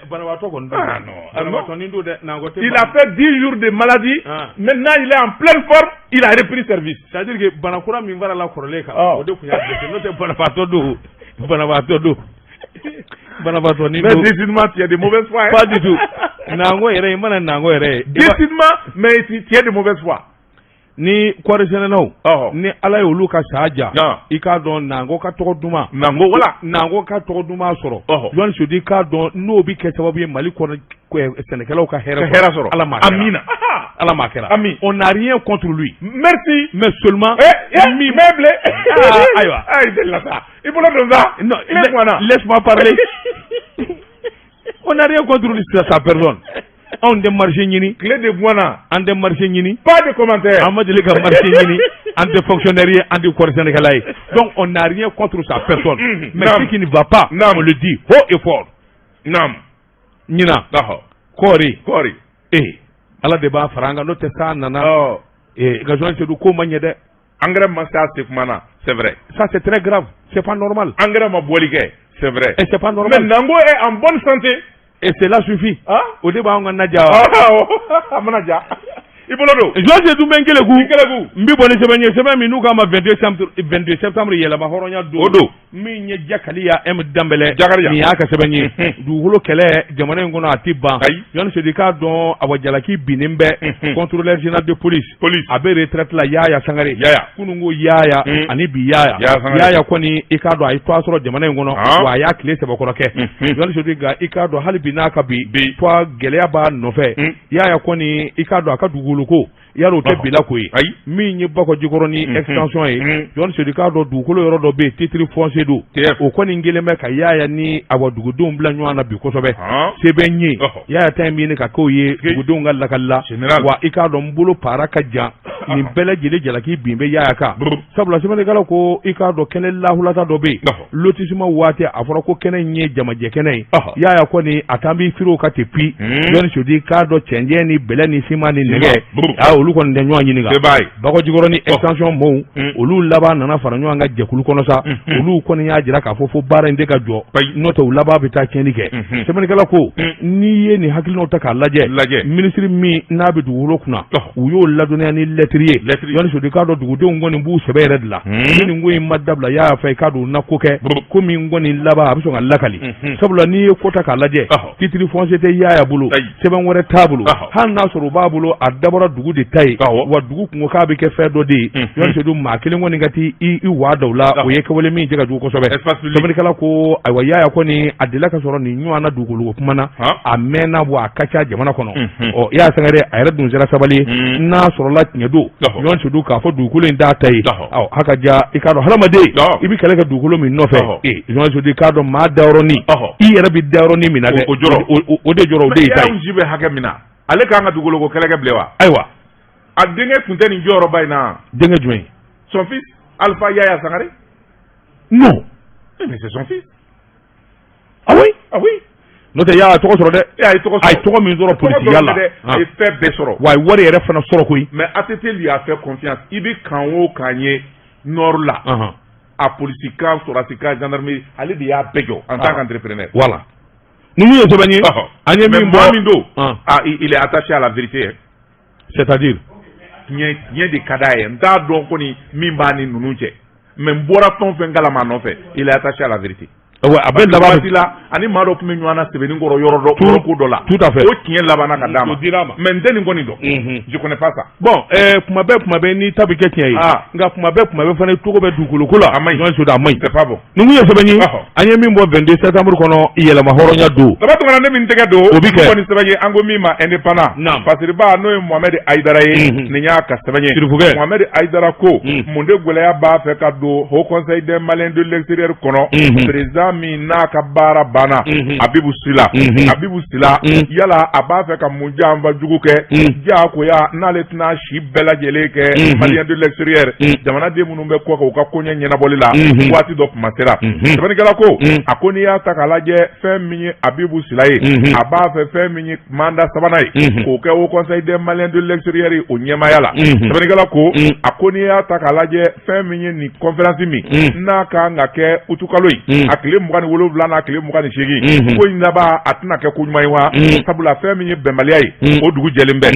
Banabaatɔ kɔni don. Ah non. Banabaatɔ ni don dɛ, n'an ko tɛ. Il a fait 10 jours de maladie. Maintenant il est en pleine forme, il a repris service. C'est à dire que bana kura min farala kɔrɔlen kan, o de tun y'a blessé. N'o tɛ, banabaatɔ don, banabaatɔ don, banabaatɔ ni don. Mais décidément, tu es de mauvaise foi. Pas du tout. Nango yɛrɛ, i mana Nango yɛrɛ ye. Décidément, mais tu es de mauvaise foi. Ni kɔɔri sɛnɛnaw, ni Ala ye olu ka sa ja, i k'a dɔn Nango ka tɔgɔ duman. Nango, wala. Nango ka tɔgɔ duman sɔrɔ. Jɔn Sodi k'a dɔn n'o bɛ kɛ sababu ye Mali kɔnɔ sɛnɛkɛlaw ka hɛrɛ hɛrɛ sɔrɔ. Ala ma kɛra. Amina. Ala ma kɛra. Ami. On n'a rien contre lui. Merci. Mais seulement. Mi meuble. Ayiwa. Ayi, delila sa. I bolo don sa. Non, laisse-moi parler. On n'a rien contre lui, sa personne. Anw tɛ marché ɲini. Tile de guwanna. An tɛ marché ɲini. Pas de commentaire. An ma deli ka marché ɲini. An tɛ fonctionnaire ye, an tɛ kɔɔri sɛnɛkɛla ye. Donc on n'a rien contre sa personne. Mais ce qui ne va pas, on le dit haut et fort. Naam. Ɲinan. Kɔɔri. Kɔɔri. Ee, Ala de b'a fara an kan, n'o tɛ san nana. Ee, nka Jean Seydou, ko ma ɲɛ dɛ. Engrais ma se a se kuma na, c'est vrai. Ça, c'est très grave, c'est pas normal. Engrais ma bɔli kɛ, c'est vrai. Et c'est pas normal. Mais Nango est en bonne santé. Et cela suffit. Ah. O de b'anw ka na ja. A mana ja. I bolo don. Jean Seydou, bɛ n keleku. I keleku. N bɛ bɔ ni sɛbɛn ye, sɛbɛn min n'u k'a ma 22 septembre, 22 septembre yɛlɛma hɔrɔnya don. O don. Min ye Jakaliya M Danbɛlɛ. Jakariya. Nin y'a ka sɛbɛn ye. Dugukolo kɛlɛ jamana in kɔnɔ, a ti ban. Ayi. Jɔn Seydou k'a dɔn, awa, jalaki binnen bɛ contrôleur général de police. Police. A bɛ retraite la, Yaya Sangare. Yaya. Kunun ko Yaya ani bi Yaya. Yaya Sangare. Yaya kɔni, i k'a dɔn a ye tɔgɔ sɔrɔ jamana in kɔnɔ. Wa a y'a tile sɛbɛkɔrɔ kɛ. Jɔn Seydou, nka i k'a dɔn hali bi n'a ka bi. Bi. Tɔgɔ gɛlɛya b'a nɔfɛ. Yaya kɔni, i k'a dɔn a ka dugukolo ko yarɔ o tɛ bila ko ye. Ayi. Min ye Bakɔ Jikɔrɔni extension ye, Jɔn Seydou k'a dɔn dugukolo yɔrɔ dɔ bɛ yen, titre foncier don. O kɔni kɛlen bɛ ka Yaya ni awa dugudenw bila ɲɔgɔn na bi kosɛbɛ. Sɛbɛn ye Yaya ta in bɛ ɲini ka k'o ye dugudenw ka lakali la. Wa i k'a dɔn n bolo para ka jan, nin bɛɛ lajɛlen jalaki bin bɛ Yaya kan. Sabula sɛbɛnnikɛlaw ko i k'a dɔn kɛnɛ lahulata dɔ bɛ yen, lotissement waati a fɔra ko kɛnɛ in ye jamajɛ kɛnɛ ye. Yaya kɔni a t'an b'i firi o kan ten pi. Jɔn Seydou k'a dɔn cɛncɛn ni bɛlɛ ni siman ni nɛgɛ, olu kɔni tɛ ɲɔgɔn ɲininka. Bakɔ Jikɔrɔni extension mɔɔw, olu laban nana fara ɲɔgɔn kan jɛkulu kɔnɔ sa. Olu kɔni y'a jira k'a fɔ fo baara in tɛ ka jɔ, n'o tɛ u laban bɛ taa tiɲɛni kɛ. Sɛbɛnnikɛla ko n'i ye nin hakilinaw ta k'a lajɛ, minisiri min n'a bɛ dugukolo kunna, u y'o ladɔnniya ni lɛtiri ye. Jɔn Seydou k'a dɔn dugudenw kɔni b'u sɛbɛ yɛrɛ de la. Ni nin ko in ma dabila Yaya fɛ, i k'a dɔn u na ko kɛ ko min kɔni laban a bɛ sɔn ka lakali. Sabula n'i ye ko ta k'a lajɛ, titre foncier tɛ Yaya bolo, sɛbɛn wɛrɛ t'a bolo. Hali n'a sɔrɔ u b'a bolo, a dabɔra dugu de ta ye. Wa dugu kun ko k'a bɛ kɛ fɛn dɔ de ye. Jɔn Seydou, maa kelen kɔni ka t'i i wa da o la, o ye kɛwale min cɛ ka jugu kosɛbɛ. Sɛbɛnnikɛla ko ayiwa, Yaya kɔni a delila ka sɔrɔ nin ɲɔgɔn na dugukolo kuma na, a mɛnna wa a ka ca jamana kɔnɔ. Ɔ, Yaya Sangare a yɛrɛ dun sera sabali ye. N'a sɔrɔla tiɲɛ don, Jɔn Seydou k'a fɔ dugukolo in t'a ta ye, ɔ ha ka ja. I k'a dɔn hadamaden, i bɛ kɛlɛ kɛ dugukolo min nɔfɛ, ee, Jɔn Seydou k'a dɔn maa dayɔrɔnin, i yɛrɛ bɛ dayɔrɔnin min na dɛ, o de jɔrɔ, o de y'i ta ye. Mais bɛ hakɛ min na, ale k'an ka dugukolo ko kɛlɛ kɛ bilen wa? Ayiwa. A denkɛ tun tɛ nin jɔyɔrɔba in na. Denkɛ jumɛn? Son fils Alpha Yaya Sangare. Non. Mais c'est son fils. Ah oui? Ah oui. N'o tɛ Yaya tɔgɔ sɔrɔ dɛ. A ye tɔgɔ sɔrɔ. A ye tɔgɔ min sɔrɔ polisiya la. A ye fɛn bɛɛ sɔrɔ. Wa a ye wari yɛrɛ fana sɔrɔ koyi. Mais ATT lui a fait confiance. I bɛ kan o kan ye nord la, a polisi kan, sɔrɔdasi kan, gendarmerie, ale de y'a bɛɛ jɔ en tant qu'entrepreneur. Voilà. Ni mun ye sɛbɛn ye. An ye min bɔ. Mais maa min don, ah, il est attaché à la vérité. C'est à dire? Tiɲɛ de ka d'a ye. N t'a dɔn kɔni min b'a ni ninnu cɛ, mais n bɔra fɛn o fɛn kalama a nɔfɛ, il est attaché à la vérité. A bɛɛ laban waati la, ani maa dɔ tun bɛ ɲɔgɔn na Sebenikɔrɔ yɔrɔ dɔ, yɔrɔ ko dɔ la. Tout à fait. O tiɲɛ labanna ka d'a ma. O dir'a ma. Mais n tɛ nin kɔni dɔn, je connais pas ça. Bon, kuma bɛɛ, kuma bɛɛ n'i ta bɛ kɛ tiɲɛ ye. Nka kuma bɛɛ, kuma bɛɛ fana, i tɔgɔ bɛ dugukolo ko la. A man ɲi. Journaliste a man ɲi. C'est pas bon. Nin kun ye sɛbɛn ye. Ɔhɔ. An ye min bɔ 22 septembre kɔnɔ, yɛlɛma hɔrɔnya don. Daba Tunkara, ne min tɛgɛ don. O bi kɛ. Kɔni sɛbɛn ye, an ko min ma Indépendant. Naam. Fasiriba, n'o ye Mohamed Ayidara ye, nin y'a ka sɛbɛn ye. Sirifukɛ. Mohamed Ayidara ko mun de gɛlɛya b'a fɛ ka don Haut Conseil des Maliens de l'extérieur kɔnɔ, président min n'a ka baara banna, Abibu Sila. Abibu Sila, yala a b'a fɛ ka mun janfa jugu kɛ? Diyagoya n'ale tɛna si bɛɛ lajɛlen kɛ Malien de l'extérieur, jamanaden minnu bɛ kɔ kan, u ka koɲɛ ɲɛnabɔli la, waati dɔ kuma sera. Sɛbɛnnikɛla ko, a ko n'i y'a ta k'a lajɛ, fɛn min ye Abibu Sila ye, a b'a fɛ fɛn min ye mandat sabanan ye, k'o kɛ Haut Conseil des Maliens de l'extérieur ye, o ɲɛmaaya la. Sɛbɛnnikɛla ko, a ko n'i y'a ta k'a lajɛ, fɛn min ye nin conférence min n'a kan ka kɛ utukalo ye, a tile 27 n'a tile 28, ko in laban a tɛna kɛ ko ɲuman ye wa, sabula fɛn min ye bɛnbaliya ye, o dugu jɛlen bɛ.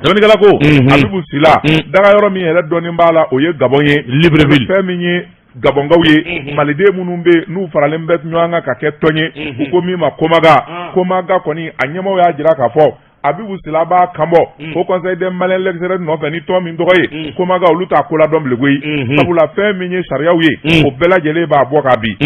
Sɛbɛnnikɛla ko, Abibu Sila, daga yɔrɔ min yɛrɛ dɔɔnin b'a la, o ye Gabon ye. Libreville. Fɛn min ye Gabɔnkaw ye, maliden minnu bɛ yen n'u faralen bɛ ɲɔgɔn kan ka kɛ tɔn ye, u ko min ma Komaga. Komaga kɔni, a ɲɛmaaw y'a jira k'a fɔ Abibu Sila b'a kanbɔ Haut Conseil des Maliens l'extérieur nɔfɛ ni tɔn min tɔgɔ ye Komaga, olu t'a ko ladɔn bilen koyi, sabula fɛn min ye sariyaw ye, o bɛɛ lajɛlen b'a bɔ ka bin.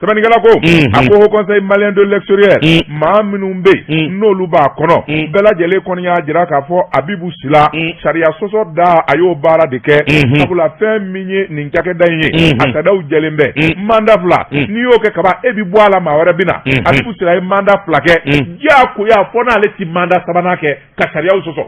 Sɛbɛnnikɛla ko, a ko Haut Conseil malien de l'extérieur, maa minnu bɛ yen n'olu b'a kɔnɔ, bɛɛ lajɛlen kɔni y'a jira k'a fɔ Abibu Sila, sariya sɔsɔ da, a y'o baara de kɛ, sabula fɛn min ye nin cakɛda in ye, a sariyaw jɛlen bɛ. Mandat 2, n'i y'o kɛ kaban, e bi bɔ a la, maa wɛrɛ bɛ na. Abibu Sila ye mandat 2 kɛ, diyagoya fɔ n'ale ti mandat sabanan kɛ ka sariyaw sɔsɔ.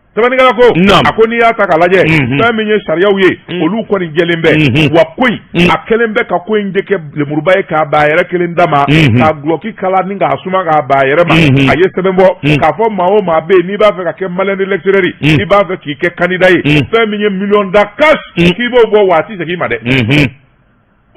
Sɛbɛnnikɛla ko, a ko n'i y'a ta k'a lajɛ, fɛn min ye sariyaw ye, olu kɔni jɛlen bɛ. Wa ko in, a kɛlen bɛ ka ko in de kɛ lemuruba ye k'a ban a yɛrɛ kelen da ma, k'a gulɔki kala ni k'a suma k'a ban a yɛrɛ ma. A ye sɛbɛn bɔ k'a fɔ maa o maa bɛ yen n'i b'a fɛ ka kɛ Malien de l'extérieur, i b'a fɛ k'i kɛ candidat ye, fɛn min ye miliyɔn da cash, k'i b'o bɔ, wa a tɛ segin i ma dɛ.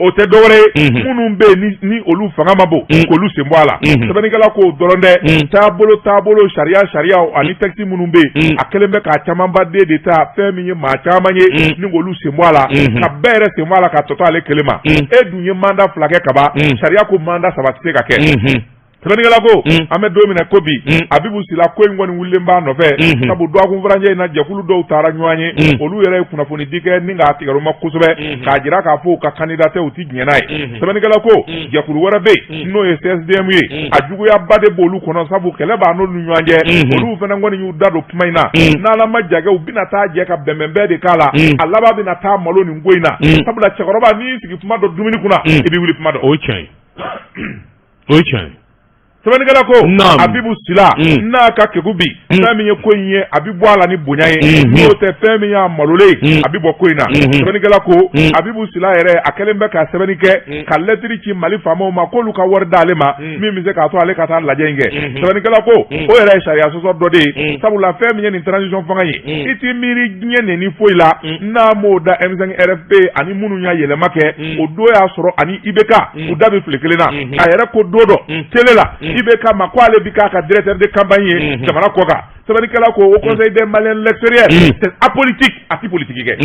O tɛ dɔwɛrɛ ye, minnu bɛ yen ni olu fanga ma bon, k'olu sen bɔ a la. Sɛbɛnnikɛla k'o dɔrɔn dɛ, taabolo taabolo, sariya sariyaw ani texte minnu bɛ yen, a kɛlen bɛ k'a camanba den de ta, fɛn min ye maa caman ye ni k'olu sen bɔ a la, ka bɛɛ yɛrɛ sen bɔ a la, ka tɔ to ale kelen ma. E dun ye mandat 2 kɛ kaban, sariya ko mandat 3 tɛ se ka kɛ. Sɛbɛnnikɛla ko, an bɛ don min na ko bi, Abibu Sila ko in kɔni wulilen b'a nɔfɛ, sabu dɔgɔkun furancɛ in na, jɛkulu dɔw taara ɲɔgɔn ye, olu yɛrɛ ye kunnafoni di kɛ ni k'a tigɛ ma kosɛbɛ, k'a jira k'a fɔ u ka candidat tɛ, u ti diɲɛ n'a ye. Sɛbɛnnikɛla ko, jɛkulu wɛrɛ bɛ yen n'o ye CSDM ye, a juguyaba de b'olu kɔnɔ, sabu kɛlɛ b'a n'olu ɲɔgɔn cɛ. Olu fana kɔni y'u da don kuma in na. N'Ala ma ja kɛ, u bɛna taa jɛ ka bɛnbɛnbɛn de k'a la, a laban bɛna taa malo nin ko in na, sabula cɛkɔrɔba, n'i y'i sigi kuma dɔ dumuni kunna, i bɛ wuli kuma dɔn. O ye tiɲɛ ye, o ye tiɲɛ ye. Sɛbɛnnikɛla ko, Abibu Sila n'a ka kegu bi, fɛn min ye ko in ye, a bɛ bɔ a la ni bonya ye, n'o tɛ, fɛn min y'a malolen ye, a bɛ bɔ ko in na. Sɛbɛnnikɛla ko, Abibu Sila yɛrɛ, a kɛlen bɛ ka sɛbɛnni kɛ ka lɛtiri ci Mali faamaw ma k'olu ka wari d'ale ma min bɛ se k'a to ale ka taa lajɛ in kɛ. Sɛbɛnnikɛla ko, o yɛrɛ ye sariya sɔsɔ dɔ de ye, sabula fɛn min ye nin transition fanga ye, i t'i miiri diɲɛ neni foyi la n'a m'o da M5 RFP ani minnu y'a yɛlɛma kɛ, o don y'a sɔrɔ ani IBK u da bɛ fili kelen na. A yɛrɛ ko don dɔ télé la IBK ma ko ale bi k'a ka directeur de campagne ye jamana kɔ kan. Sɛbɛnnikɛla ko, Haut Conseil des Maliens de l'extérieur, c'est apolitique, a ti politique kɛ.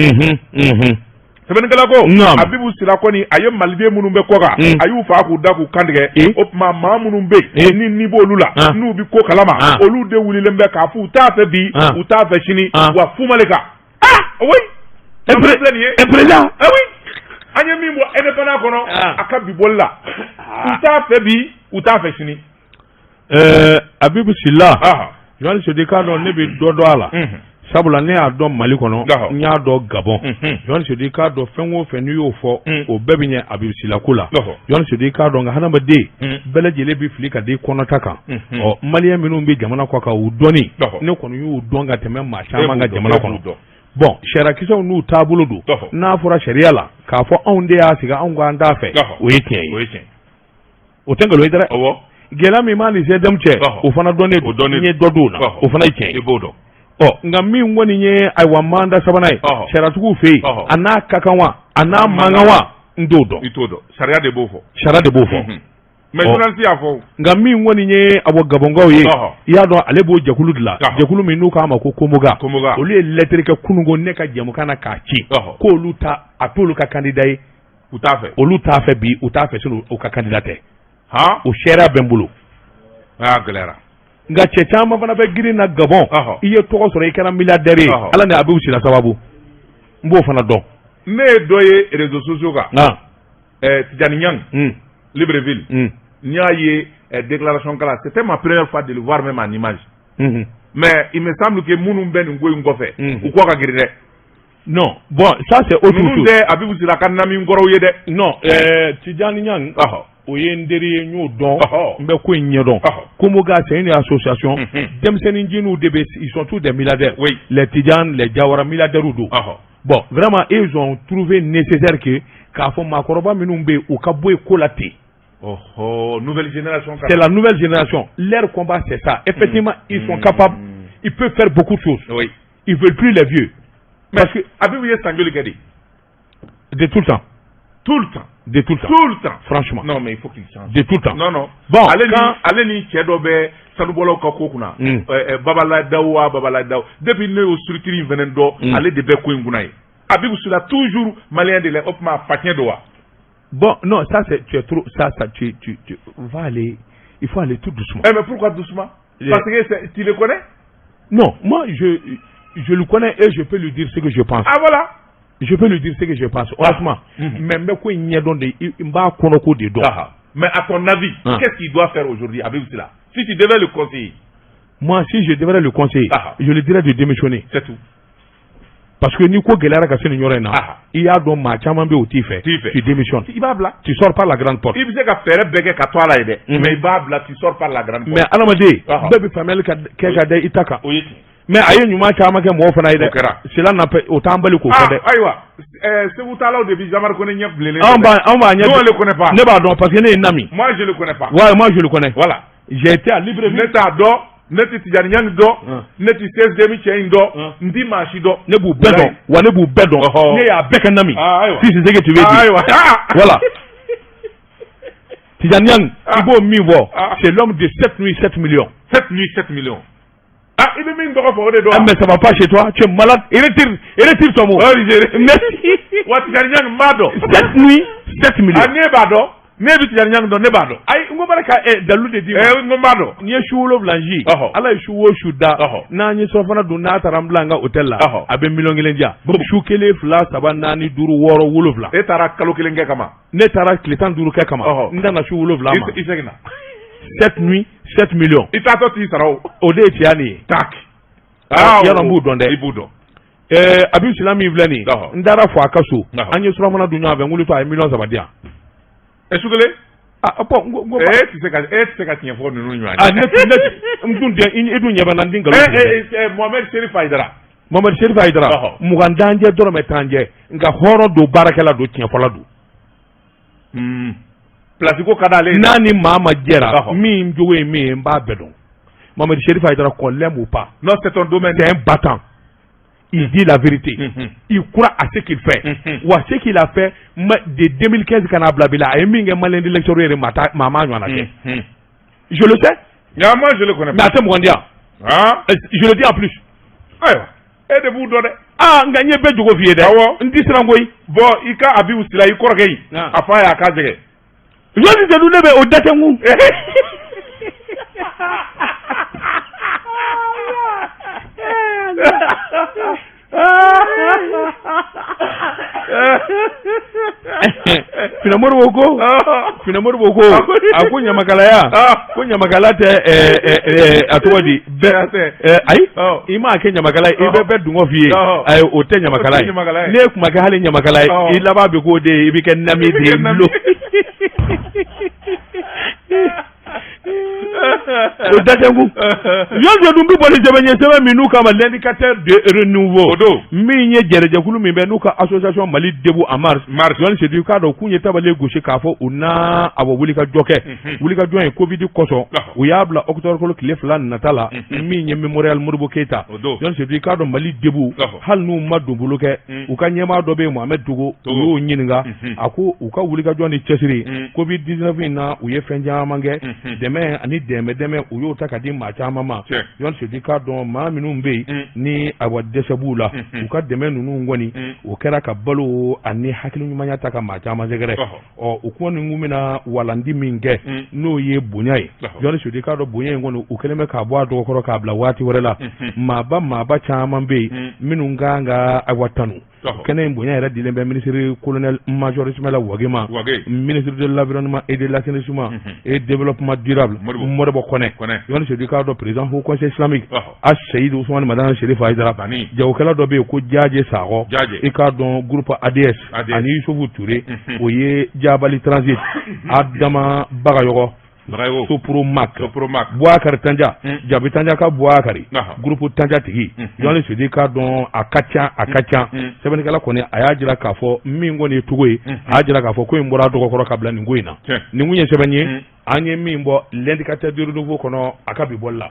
Sɛbɛnnikɛla ko, Abibu Sila kɔni, a ye maliden minnu bɛ kɔ kan, a y'u fa k'u da k'u kantigɛ. O tuma maa minnu bɛ yen ni b'olu la, n'u bɛ ko kalama, olu de wulilen bɛ k'a fɔ u t'a fɛ bi, u t'a fɛ sini, wa fumale kan. Ah oui, filɛ nin ye. Président. Ah oui, an ye min bɔ Indépendant kɔnɔ, a ka bi bɔli la, u t'a fɛ bi, u t'a fɛ sini. Abibu Sila, Journaliste Sodi, k'a dɔn ne bɛ dɔ dɔn a la, sabula ne y'a dɔn Mali kɔnɔ, n y'a dɔn Gabon. Journaliste Sodi, k'a dɔn fɛn o fɛn n'i y'o fɔ, o bɛɛ bɛ ɲɛ Abibu Sila ko la. Journaliste Sodi, k'a dɔn nka hadamaden bɛɛ lajɛlen bɛ fili ka da i kɔnɔta kan. Ɔ, malien minnu bɛ jamana kɔ kan, u dɔnni, ne kɔni y'u dɔn ka tɛmɛ maa caman kan jamana kɔnɔ. Bon, sariyakisɛw n'u taabolo don. N'a fɔra sariya la k'a fɔ anw de y'a sigi, anw k'an t'a fɛ, o ye tiɲɛ ye, o tɛ nkalon ye dɛ. Gɛlɛya min b'a ni CSDM cɛ, o fana dɔnnen don, n ye dɔ d'o la, o fana ye tiɲɛ ye. I b'o dɔn. Ɔ, nka min kɔni ye, ayiwa, mandat sabanan ye sariyatigiw fɛ yen, a n'a ka kan wa, a n'a man kan wa, n t'o dɔn. I t'o dɔn, sariya de b'o fɔ. Sariya de b'o fɔ. Mais journaliste y'a fɔ. Nka min kɔni ye awɔ Gabɔnkaw ye, i y'a dɔn ale b'o jɛkulu de la, jɛkulu min n'u k'a ma ko Komoga. Olu ye lettre kɛ kununko ne ka jɛmukan na k'a ci k'olu ta a t'olu ka candidat ye. U t'a fɛ. Olu t'a fɛ bi, u t'a fɛ sini, u ka candidat tɛ. O seereya bɛ n bolo. Aa, gɛlɛyara. Nka cɛ caman fana bɛ girin na Gabɔn, i ye tɔgɔ sɔrɔ, i kɛra milliardaire ye, Ala ni Abibu Sila sababu, n b'o fana dɔn. Ne ye dɔ ye réseaux sociaux kan, Tidjani Niang, Libreville. N y'a ye déclaration kala, c'était ma première fois de le voir même en image. Mais il me semble que minnu bɛ nin ko in kɔfɛ, u kɔ ka girin dɛ. Non, bon, ça c'est autre chose. Ninnu tɛ Abibu Sila ka nami kɔrɔw ye dɛ. Non, Tidjani Niang, o ye n teri ye, n y'o dɔn, n bɛ ko in ɲɛdɔn. Komoga, c'est une association, denmisɛnnin jiniw de bɛ, ils sont tous des milliardaires. Les Tidjane, les Diawara, milliardaires don. Bon, vraiment, ils ont trouvé nécessaire que k'a fɔ maakɔrɔba minnu bɛ yen, u ka bɔ yen ko la ten. Oh, nouvelle génération. C'est la nouvelle génération. Leur combat, c'est ça. Effectivement, ils sont capables, ils peuvent faire beaucoup de choses. Ils veulent plus les vieux. Mais parce que Abibu ye san joli kɛ de? De tout le temps. Tout le temps. De tout le temps. Tout le temps. Franchement. Non, mais il faut qu'il change. De tout le temps. Non, non. Bon, ale ni ale ni cɛ dɔ bɛ sanubɔlaw ka ko kunna. Babala Daw wa Babala Daw. Depuis ne y'o structure in fɛnɛ dɔn, ale de bɛ ko in kunna ye. Abibu Sila toujours malien de la, o tuma facɛn don wa? Bon, non, ça c'est tu es trop ça ça tu tu tu vas aller, il faut aller tout doucement. Eh, mais pourquoi doucement? Parce que tu le connais? Non, moi je le connais et je peux lui dire ce que je pense. Ah voilà. Je peux lui dire ce que je pense, honnêtement. Mais n bɛ ko in ɲɛdɔn de, n b'a kɔnɔko de dɔn. Mais à ton avis, qu'est-ce qu'il doit faire aujourd'hui, Habib Sila? Si tu devais le conseiller. Moi, si je devrais le conseiller, je lui dirais de démissionner. C'est tout. Parce que ni ko gɛlɛyara ka se nin yɔrɔ in na, i y'a dɔn maa caman bɛ yen, o t'i fɛ. T'i fɛ. Tu démissionnes. I b'a bila. Tu sors par la grande porte. I bɛ se ka fɛɛrɛ bɛɛ kɛ ka to a la ye dɛ. Mais i b'a bila, tu sors par la grande porte. Mais adamaden, bɛɛ bɛ faamuyali kɛ ka da i ta kan. O ye tiɲɛ. Mais a ye ɲuman caman kɛ mɔgɔw fana ye dɛ. O kɛra. Cela n'a o t'an bali k'o fɔ dɛ. Ayiwa, Segu taalaw de bi Jean-Marc Koné ɲɛ bilennen. Anw b'a ɲɛ. Nous, on le connaît pas. Ne b'a dɔn parce que ne ye Nami. Moi, je le connais pas. Ouais, moi je le connais. Voilà. J'ai été à Libreville. Ne t'a dɔn. Ne ti Tidjani Niang dɔn, ne ti CSDM cɛ in dɔn, n ti maa si dɔn. Ne b'u bɛɛ dɔn wa, ne b'u bɛɛ dɔn, ne y'a bɛɛ kɛ Nami. Si c'est ce que tu veux dire. Ayiwa. Voilà. Tidjani Niang, i b'o min fɔ, c'est l'homme de 7 nuits 7 millions. 7 nuits 7 millions. Ah, i bɛ min tɔgɔ fɔ, o de don. Ah, mais ça va pas chez toi, tu es malade. Retire, retire ton mot. Merci. Wa Tidjani Niang, n b'a dɔn. 7 nuits 7 millions. Ah, ne b'a dɔn. Ne bɛ Tidjani Niang dɔn, ne b'a dɔn. Ayi, n ko bari ka dalilu de d'i ma. N ko n b'a dɔn. N'i ye su 7 ji, Ala ye su o su da, n'an ye surafana dun, n'a taara n bila n ka hôtel la, a bɛ miliyɔn 1 di yan. Su kelen, fila, saba, naani, duuru, wɔɔrɔ, wolonwula. E taara kalo kelen kɛ kama. Ne taara tile 15 kɛ kama. N nana su 7 ma. I seginna. 7 nuits 7 millions. I taatɔ t'i sara o. O de ye tiɲɛ nin ye. Tak. Yarɔ, n b'u dɔn dɛ. I b'u dɔn. Abibu Sila min filɛ nin ye, n taara fɔ a ka so, an ye surafana dun ɲɔgɔn fɛ, n wulitɔ a ye miliyɔn 3 di yan. Ɛ, su kelen? Ah bon, n ko. E tɛ se ka tiɲɛ fɔ ninnu ɲɔgɔn. Ah, ne n dun tɛ, i dun ɲɛ bɛ n na, n tɛ nkalon tigɛ. Ɛ, Mohamed Serif Hayidara. Mohamed Serif Hayidara, 20 t'an jɛ, dɔrɔmɛ t'an jɛ, nka hɔrɔn don, baarakɛla don, tiɲɛfɔla don. Place ko ka d'ale ye. N'a ni maa ma jɛra, min jogo ye min ye, n b'a bɛɛ dɔn. Mohamed Serif Hayidara, qu'on l'aime ou pas. Non, c'est ton domaine. C'est un battant. Il dit la vérité. Il croit à ce qu'il fait. Wa ce qu'il a fait de 2015 ka n'a bila bi la, a ye min kɛ malien de l'extérieur yɛrɛ, maa maa ɲɔgɔn na kɛ. Je le sais. Ah, moi je le connais pas. Mais a tɛ 20 di yan. Ah. Je le dis en plus. Ayiwa, e de b'u dɔn dɛ. Ah, nka n ye bɛɛ jogo f'i ye dɛ. Awɔ. N ti siran koyi. Bon, i ka Abibu Sila, i kɔrɔkɛ in. A f'a ye a k'a jɛgɛ. Jɔnni tɛ dun, ne bɛ o da tɛ n kun. Finamori ko a ko ɲamakalaya, ko ɲamakala tɛ, a tɔgɔ di, bɛɛ ayi, i m'a kɛ ɲamakala ye, i bɛ bɛɛ dungɔ f'i ye, ayi, o tɛ ɲamakala ye. Ne tun ma kɛ hali ɲamakala ye, i laban bɛ k'o de ye, i bɛ kɛ nami de ye lo. O da tɛ n kun. Jɔn dun bɛ bɔ ni sɛbɛn ye, sɛbɛn min n'u k'a ma L'Indicateur de Renouveau. O don. Min ye jɛrɛjɛkulu min bɛ n'u ka association Mali Debout en marche. Marche. Jɔn Sedu, k'a dɔn k'u ye tabale gosi k'a fɔ u na awɔ wulikajɔ kɛ. Wulikajɔ in Covid kosɔn, u y'a bila octobre kalo tile 2 nata la, min ye Mémorial Modibo Keyita. O don. Jɔn Sedu, k'a dɔn Mali Debout, hali n'u ma donbolo kɛ, u ka ɲɛmaa dɔ bɛ yen, Mohamed Togo, u y'o ɲininka. A ko u ka wulikajɔ ni cɛsiri Covid 19 in na, u ye fɛn caman kɛ, dɛmɛ ani dɛmɛ dɛmɛ, u y'o ta ka di maa caman ma. Jɔn Sedu, k'a dɔn maa minnu bɛ yen ni awa dɛsɛ b'u la, u ka dɛmɛ ninnu kɔni, o kɛra ka balo ani hakili ɲumanya ta ka maa caman sɛgɛrɛ. Ɔ, u kɔni kun bɛna walandi min kɛ, n'o ye bonya ye, Jɔn Sedu, k'a dɔn bonya in kɔni, u kɛlen bɛ k'a bɔ a dɔgɔkɔrɔ k'a bila waati wɛrɛ la. Maaba maaba caman bɛ yen minnu kan ka awa tanu. Kɛnɛ in bonya yɛrɛ dilen bɛ ministre colonel major Ismaila Wage ma, ministre de l'Environnement et de l'Assainissement et Développement durable Modibo Kɔnɛ. Jɔn Sedu, k'a dɔn président Haut Conseil islamique Aseyidu Usumani Madani Serifu Hayidara. Jagokɛla dɔ bɛ yen ko Jaje Sakɔ, i k'a dɔn groupe ADS, ani Yusufu Ture, o ye Jabali Transit, Adama Bagayɔgɔ, Sopromac, Buakari Tanja, Jabi Tanja ka Buakari, groupe Tanja tigi. Jɔn Sedu, k'a dɔn a ka ca, a ka ca. Sɛbɛnnikɛla kɔni a y'a jira k'a fɔ min kɔni ye Togo ye, a y'a jira k'a fɔ ko in bɔra a dɔgɔkɔrɔ ka bila nin ko in na. Nin kun ye sɛbɛn ye an ye min bɔ L'Indicateur du Renouveau kɔnɔ a ka bi bɔli la.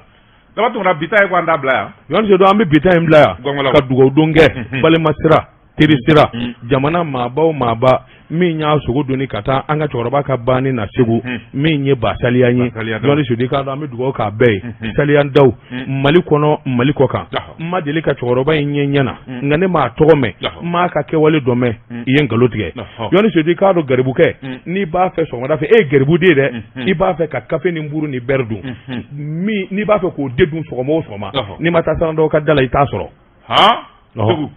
Daba Tunkara, bi ta ye ko an t'a bila yan. Jɔn Sedu, an bɛ bi ta in bila yan ka dugawu don kɛ balima sira, teri sira, jamana maaba o maaba min y'a sogo doni ka taa an ka cɛkɔrɔba ka banni na Segu, min ye Basaliya ye. Jɔn Sedu, k'a dɔn an bɛ dugawu k'a bɛɛ ye. Saliya Daw, Mali kɔnɔ, Mali kɔ kan, n ma deli ka cɛkɔrɔba in ye ɲɛ na, nka ne m'a tɔgɔ mɛn, n m'a ka kɛwale dɔ mɛn, i ye nkalon tigɛ. Jɔn Sedu, k'a dɔn garibukɛ, n'i b'a fɛ sɔgɔmada fɛ, e ye garibuden ye dɛ, i b'a fɛ ka kafe ni buru ni bɛri dun min, n'i b'a fɛ k'o de dun sɔgɔma o sɔgɔma, n'i ma taa Salandaw ka da la, i t'a sɔrɔ.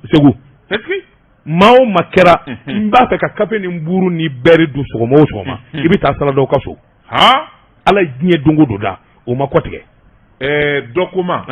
Segu, maa o maa kɛra n b'a fɛ ka kafe ni buru ni bɛri dun sɔgɔma o sɔgɔma, i bɛ taa Salandaw ka so. Ala ye diɲɛ don o don da, o ma kɔtigɛ. Dɔ ko ma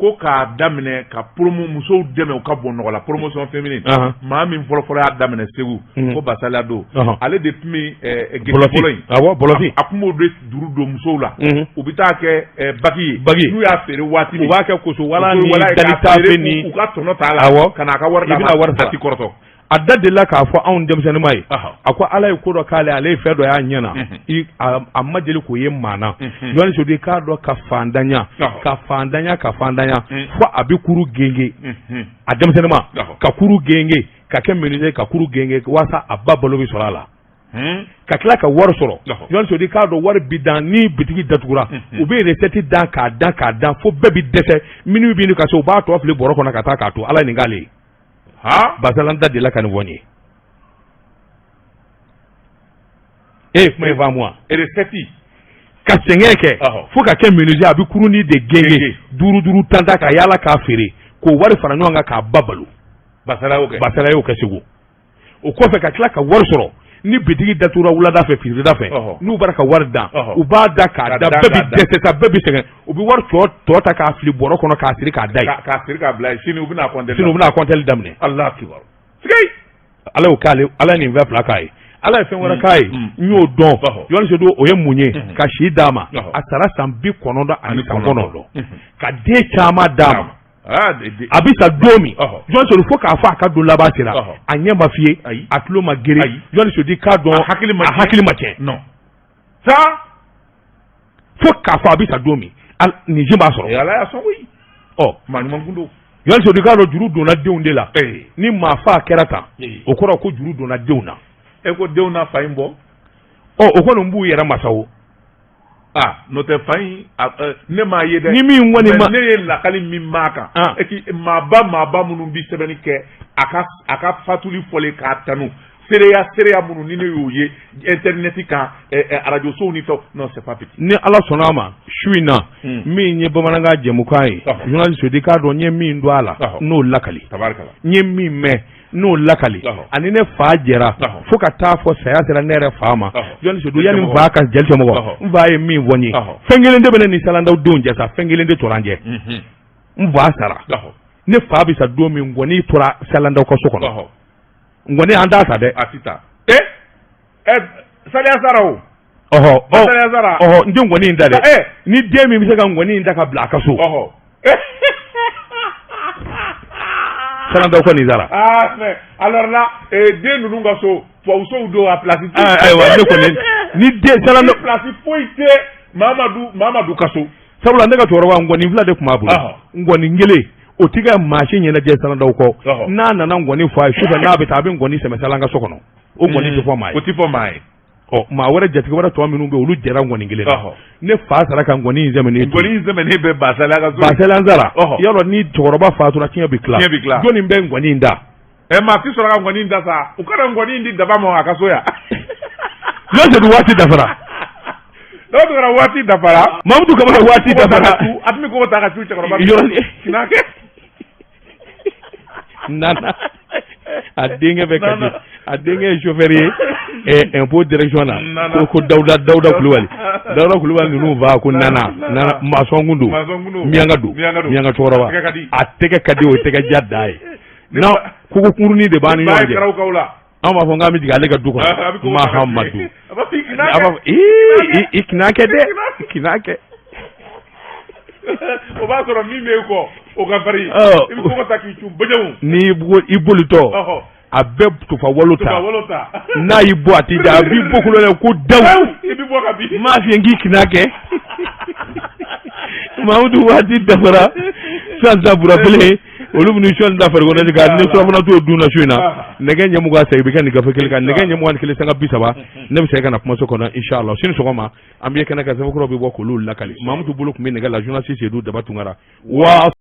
ko k'a daminɛ ka promo musow dɛmɛ u ka bɔ nɔgɔ la, promotion féminine, maa min fɔlɔfɔlɔ y'a daminɛ Segu, ko Basaliya don. Ale de tun bɛ bɔlɔti in, awɔ, bɔlɔti, a tun b'o de juru don musow la, u bɛ taa kɛ baki ye, baki n'u y'a feere waati min, u b'a kɛ koso wala ni dali tafe ni u ka tɔnɔ t'a la, awɔ, ka n'a ka wari d'a ma, i bɛna wari sara, a ti kɔrɔtɔ. A da delila k'a fɔ anw denmisɛnninma ye, a ko Ala ye ko dɔ k'ale, ale ye fɛn dɔ y'a ɲɛ na, a ma deli k'o ye maa na. Jɔn Sedu, k'a dɔn ka fantanya, ka fantanya, ka fantanya, fo a bɛ kuru genge, a denmisɛnninma ka kuru genge ka kɛ menuisier, ka kuru genge walasa a ba balo bɛ sɔrɔ a la, ka tila ka wari sɔrɔ. Jɔn Sedu, k'a dɔn wari bi dan ni bitigi datugura, u bɛ recette dan k'a dan k'a dan fo bɛɛ bɛ dɛsɛ. Minnu bɛ ka se, u b'a tɔ fili bɔrɔ kɔnɔ ka taa k'a to. Ala ye nin k'ale ye. Basalan da delila ka nin fɔ n ye. E ye kuma in faamu wa? Recette. Ka sɛgɛn kɛ fo ka kɛ menuisier, a bɛ kurunin de genge, duuru duuru, tan tan, ka yaala k'a feere k'o wari fara ɲɔgɔn kan k'a ba balo. Basala y'o kɛ. Basala y'o kɛ Segu. O kɔfɛ ka tila ka wari sɔrɔ ni bitigi datugura wulada fɛ, fitirida fɛ, n'u bɔra ka wari dan, u b'a da k'a da, bɛɛ bɛ dɛsɛ sa, bɛɛ bɛ sɛgɛn, u bɛ wari tɔ ta k'a fili bɔrɔ kɔnɔ k'a siri k'a da yen. K'a siri k'a bila yen, sini u bɛna compter. Sini u bɛna compter daminɛ. Alahu akibaru. Ala y'o k'ale, Ala ye nin fɛn fila k'a ye, Ala ye fɛn wɛrɛ k'a ye, n y'o dɔn. Jɔn Sedu, o ye mun ye? Ka si d'a ma, a sara san 99, ka den caman d'a ma. A bɛ sa don min, Jɔn Sedu, fo k'a fɔ a ka don laban sera, a ɲɛ ma fiye, a tulo ma geren. Jɔn Sedu, k'a dɔn a hakili ma tiɲɛ sa, fo k'a fɔ a bɛ sa don min, nin si m'a sɔrɔ. Ala y'a sɔn koyi. Ɔ, maa ɲuman kun don. Jɔn Sedu, k'a dɔn juru donna denw de la. Ni maa fa kɛra tan, o kɔrɔ ko juru donna denw na. E ko denw na fa in bɔ. Ɔ, o kɔni b'u yɛrɛ masa o. Aa, n'o tɛ fa in, ne m'a ye dɛ. Ni min kɔni ma ne ye lakali min m'a kan. Et puis maaba maaba minnu bi sɛbɛnni kɛ a ka fatuli fɔlen k'a tanu, seereya seereya minnu ni ne y'o ye internet kan, arajosow ni fɛnw, non, c'est pas petit. Ni Ala sɔnna a ma, su in na, min ye bamanankan jɛmukan ye, journaliste Sedu, k'a dɔn n ye min don a la, n'o lakali, n ye min mɛn, n'o lakali, ani ne fa jɛra fo ka taa fɔ saya sera ne yɛrɛ fa ma. Jɔn Sedu, yanni n fa ka jeli cɛmɔgɔ, n fa ye min fɔ n ye, fɛn kelen de bɛ ne ni Salandaw denw cɛ sa, fɛn kelen de tora an cɛ. N fa sara, ne fa bɛ sa don min, nkɔni tora Salandaw ka so kɔnɔ, nkɔni an t'a ta dɛ. A tɛ taa. Saliya sara o. Ɔhɔ. Basali Ansara. Ɔhɔ, n tɛ ngɔni in da dɛ. Eh. Ni den min bɛ se ka ngɔni in da ka bila a ka so. Saran Daw kɔ nin sara. Ah, mais alors là, eh, den ninnu ka so, tubabusow don, a place tɛ. Ah, ayiwa, ne kɔni ni den Saran Daw. Place foyi tɛ Mamadu ka so. Sabula ne ka cɛkɔrɔba, ngɔni fila de tun b'a bolo. Ngɔni kelen, o ti ka maa si ɲɛnajɛ Saran Daw kɔ. N'a nana ngɔni fɔ a ye sufɛ, n'a bɛ taa, a bɛ ngɔni sɛmɛ Salan ka so kɔnɔ. O ngɔni tɛ fɔ maa ye. O tɛ fɔ maa ye. Ɔ, maa wɛrɛ, jatigi wɛrɛ tɔ minnu bɛ yen, olu jɛra ngɔni kelen na. Ne fa sara ka ngɔni in sɛmɛ ne. Ngɔni in sɛmɛnen bɛ Basali ka so. Basali Ansara. Yɔrɔ ni cɛkɔrɔba fatura, tiɲɛ bɛ tila. Tiɲɛ bɛ tila. Jɔnni bɛ ngɔni in da? Ɛ, maa ti sɔrɔ ka ngɔni in da sa. U kana ngɔni in di daba ma a ka so yan. Jɔn waati dafara. N'o tɛmɛna, waati dafara. Mamudu Kamara, waati dafara. A tun bɛ kogo ta ka cu cɛkɔrɔba. Yɔrɔ kina kɛ. Nana a denkɛ bɛ kasi, a denkɛ ye chauffeur ye impôt direction na, ko Dawuda, Dawuda Kulubali, Dawuda Kulubali ninnu fa ko Nana, Nana maçon kun don, miyanka don, miyanka cɛkɔrɔba, a tɛgɛ ka di, o tɛgɛ ja da ye non, kogo kunkurunin de b'an ni ɲɔgɔn cɛ. An b'a fɔ k'an bɛ jigin ale ka du kɔnɔ, Mahamadu, a b'a fɔ i kina kɛ dɛ, kina kɛ. O b'a sɔrɔ min b'e kɔ, o ka farin, i bɛ kogo ta k'i cu bajamu. N'i i bolitɔ, a bɛ tufa walo ta, n'a y'i bɔ, a t'i da, a b'i bɔ kulo la ko dawu. I bɛ bɔ ka bin. N m'a f'i ye k'i kina kɛ. Mamudu, waati dafara sisan sisan, burabele olu bɛ sɔli da farikolo kan ni surafana t'o dun na su in na, nɛgɛ ɲɛ 20 segin bɛ kɛ nin gafe kelen kan, nɛgɛ ɲɛ 21 sanga 30, ne bɛ segin ka na kumaso kɔnɔ inshallah. Sini sɔgɔma an bɛ kɛnɛ kan, sɛbɛnkɔrɔ bɛ bɔ k'olu lakali. Mamudu bolo tun bɛ nɛgɛ la, journaliste Seydou Daba Tunkara wa.